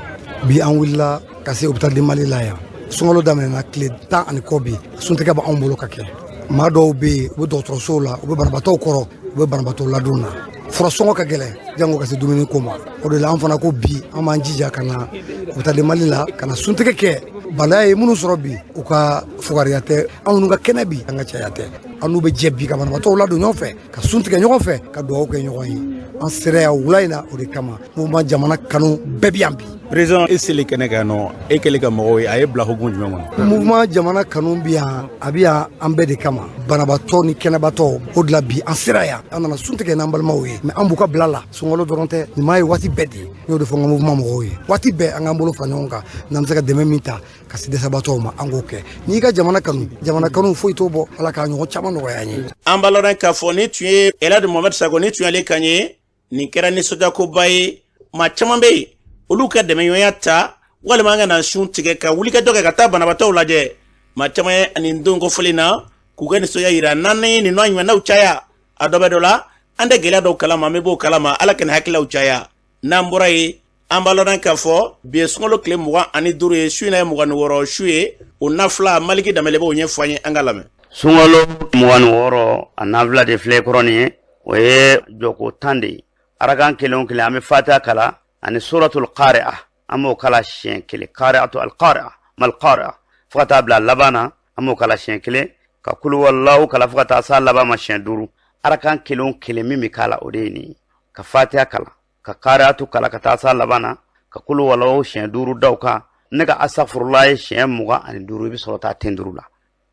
Bi an wulila ka se hôpital de Mali la yan. Sunkalo daminɛna tile 10 ani kɔ, bi suntigɛ b'anw bolo ka kɛ. Maa dɔw bɛ yen, u bɛ dɔgɔtɔrɔsow la, u bɛ banabaatɔw kɔrɔ, u bɛ banabaatɔ ladon na. Furasɔngɔ ka gɛlɛn, jango ka se dumuni ko ma. O de la an fana ko bi an b'an jija ka na hôpital de Mali la ka na suntigɛ kɛ. Bana ye minnu sɔrɔ bi, u ka fugariya tɛ, anw n'u ka kɛnɛ bi, an ka caya tɛ. An n'u bɛ jɛ bi ka banabaatɔw ladon ɲɔgɔn fɛ, ka sun tigɛ ɲɔgɔn fɛ, ka dugawu kɛ ɲɔgɔn ye. An sera yan wula in na, o de kama mouvement Jamana Kanu bɛɛ bi yan bi. Président, e selen kɛnɛ kan nɔ, e kɛlen ka mɔgɔw ye, a ye bila hukumu jumɛn kɔnɔ? Mouvement Jamana Kanu bi yan, a bi yan an bɛɛ de kama, banabaatɔ ni kɛnɛbatɔ. O de la bi an sera yan, an nana sun tigɛ n'an balimaw ye, mais an b'u ka bila la. Sunkalo dɔrɔn tɛ, nin m'a ye waati bɛɛ de ye. N y'o de fɔ n ka mouvement mɔgɔw ye, waati bɛɛ an k'an bolo fara ɲɔgɔn kan, n'an bɛ se ka dɛmɛ min ta ka se dɛsɛbaatɔw ma, an k'o kɛ. N'i ka jamana kanu, jamana kanu foyi t'o bɔ. Ala k'a ɲɔgɔn caman nɔgɔya an ye. An b'a lɔn k'a fɔ ni tun ye Elhadj Mohamed Sako, ni tun y'ale kan ye, nin kɛra nisɔndiyakoba ye. Maa caman bɛ yen, olu ka dɛmɛɲɔgɔnya ta walima an ka na sun tigɛ ka wuli ka dɔ kɛ ka taa banabaatɔw lajɛ. Maa caman ye nin don kofɔlen na k'u ka nisɔndiya yira. N'an ye nin nɔ ɲumannaw caya, a dɔ bɛ dɔ la, an tɛ gɛlɛya dɔw kalama, an bɛ b'o kalama. Ala ka nin hakililaw caya. N'an bɔra yen, an b'a lɔn k'a fɔ bi ye sunkalo tile 25 ye, su in na ye 26 su ye. O nafila, Maliki Danbɛlɛ b'o ɲɛfɔ an ye, an ka lamɛn. Sunkalo 26, a nafila de filɛ kɔrɔ nin ye, o ye jɔko 10 de ye. Arakan kelen o kelen, an bɛ fatiha kala ani suratul qari'a, an b'o kala siɲɛ kelen, qari'atu alqari'a mal qari'a, fo ka taa bila laban na, an b'o kala siɲɛ kelen, ka kulu wallahu kala fo ka taa s'a laban ma siɲɛ 5. Arakan kelen o kelen min bɛ k'a la, o de ye nin ye, ka fatiha kala, ka qari'atu kala ka taa s'a laban na, ka kulu wallahu siɲɛ 5 da o kan, ne ka asafurula ye siɲɛ 25, i bɛ sɔrɔ taa ten 5 la.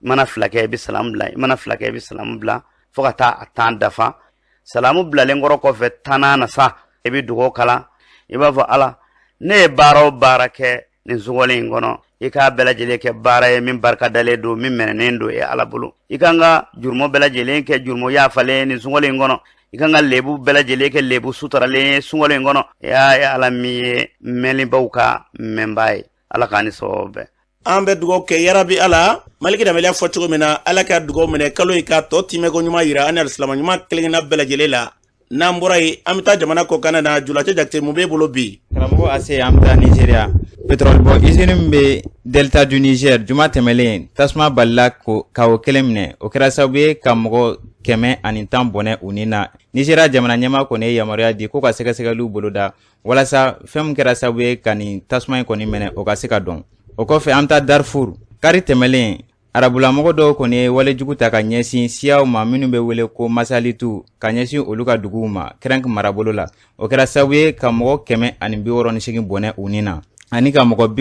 I mana 2 kɛ, i bɛ salamu bila, i mana 2 kɛ, i bɛ salamu bila fo ka taa a 10 dafa. Salamu bilalen kɔrɔ kɔfɛ 10nan na sa, i bɛ dugawu kalan, i b'a fɔ Ala, ne ye baara o baara kɛ nin sunkalo in kɔnɔ, i k'a bɛɛ lajɛlen kɛ baara ye min barika dalen don, min mɛnɛnen don e Ala bolo. I ka n ka jurumu bɛɛ lajɛlen kɛ jurumu yafalen ye nin sunkalo in kɔnɔ. I ka n ka lebu bɛɛ lajɛlen kɛ lebu sutaralen ye sunkalo in kɔnɔ. Ya e Ala min ye mɛnlibaw ka mɛnbaa ye, Ala k'an ni sababu bɛn. An bɛ dugawu kɛ yarabi Ala, Maliki Danbɛlɛ y'a fɔ cogo min na, Ala ka dugawu minɛ kalo in ka tɔ timɛko ɲuman yira an ni alisilamɛ ɲuman kelen-kelenna bɛɛ lajɛlen la. N'an bɔra yen, an bɛ taa jamana kɔkan na. Julacɛ Jakite, mun b'e bolo bi? Karamɔgɔ Ase, an bɛ taa Nizeriya. Pétrole bɔ usine min bɛ Delta du Niger, juma tɛmɛlen tasuma balila ka o kelen minɛ. O kɛra sababu ye ka mɔgɔ 110 bɔnɛ u ni na. Nizeriya jamana ɲɛmaa kɔni ye yamaruya di ko ka sɛgɛsɛgɛliw boloda walasa fɛn min kɛra sababu ye ka nin tasuma in kɔni minɛ, o ka se ka dɔn. O kɔfɛ, an bɛ taa Darfur. Kari tɛmɛlen, arabulamɔgɔ dɔw kɔni ye walejugu ta ka ɲɛsin siyaw ma minnu bɛ wele ko Masalitu, ka ɲɛsin olu ka duguw ma Kɛrɛnk marabolo la. O kɛra sababu ye ka mɔgɔ 168 bɔnɛ u ni na, ani ka mɔgɔ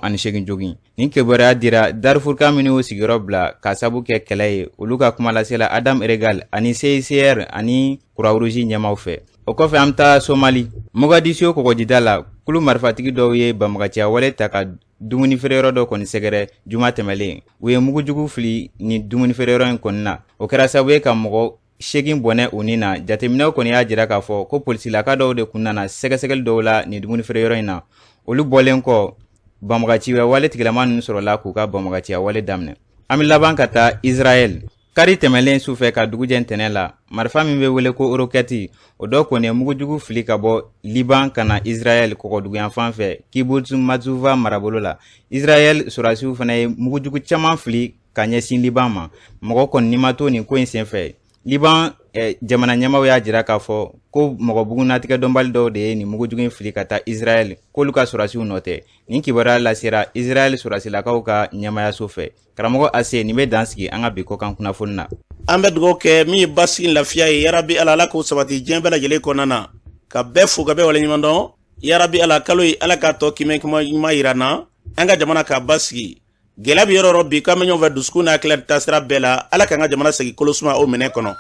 98 jogin. Nin kibaruya dira Darfurka minnu y'u sigiyɔrɔ bila ka sabu kɛ kɛlɛ ye, olu ka kumalasela Adam Regal ani CICR ani Croix-Rouge ɲɛmaaw fɛ. O kɔfɛ, an bɛ taa Somali, Mogadisio kɔgɔjida la, kulu marifatigi dɔw ye banbaganciya wale ta ka dumunifeereyɔrɔ dɔ kɔni sɛgɛrɛ juma tɛmɛlen. U ye mugujugu fili nin dumunifeereyɔrɔ in kɔni na. O kɛra sababu ye ka mɔgɔ 8 bɔnɛ u ni na. Jateminɛw kɔni y'a jira k'a fɔ ko polisilaka dɔw de kun nana sɛgɛsɛgɛli dɔw la nin dumunifeereyɔrɔ in na. Olu bɔlen kɔ, banbagaciya wale tigilama ninnu sɔrɔla k'u ka banbagaciya wale daminɛ. An bɛ laban ka taa Israɛl. Kari tɛmɛlen su fɛ ka dugu jɛ ntɛnɛn la, marifa min bɛ wele ko rokɛti, o dɔ kɔni ye mugujugu fili ka bɔ Liban ka na Israɛl kɔgɔduguyanfan fɛ Kibbutz Matzuva marabolo la. Israɛl sɔrɔdasiw fana ye mugujugu caman fili ka ɲɛsin Liban ma. Mɔgɔ kɔni ni ma to nin ko in senfɛ. Liban jamana ɲɛmaaw y'a jira k'a fɔ ko mɔgɔ bugunnatigɛ dɔnbali dɔw de ye nin mugujugu in fili ka taa Israɛl, k'olu ka sɔrɔdasiw nɔ tɛ. Nin kibaruya lasera Israɛl sɔrɔdasilakaw ka ɲɛmaayaso fɛ. Karamɔgɔ Ase, nin bɛ dan sigi an ka bi kɔkan kunnafoni na. An bɛ dugawu kɛ min ye basigi lafiya ye, yarabi Ala, Ala k'o sabati diɲɛ bɛɛ lajɛlen kɔnɔna na, ka bɛɛ fo ka bɛɛ waleɲuman dɔn. Yarabi Ala, kalo ye Ala k'a tɔ kimɛ kuma ɲuman yira an na, an ka jamana k'a basigi. Gɛlɛya bɛ yɔrɔ yɔrɔ bi, k'an bɛ ɲɔgɔn fɛ dusukun n'a hakilila taasira bɛɛ la. Ala k'an ka jamana segin kolo suma o minɛ kɔnɔ.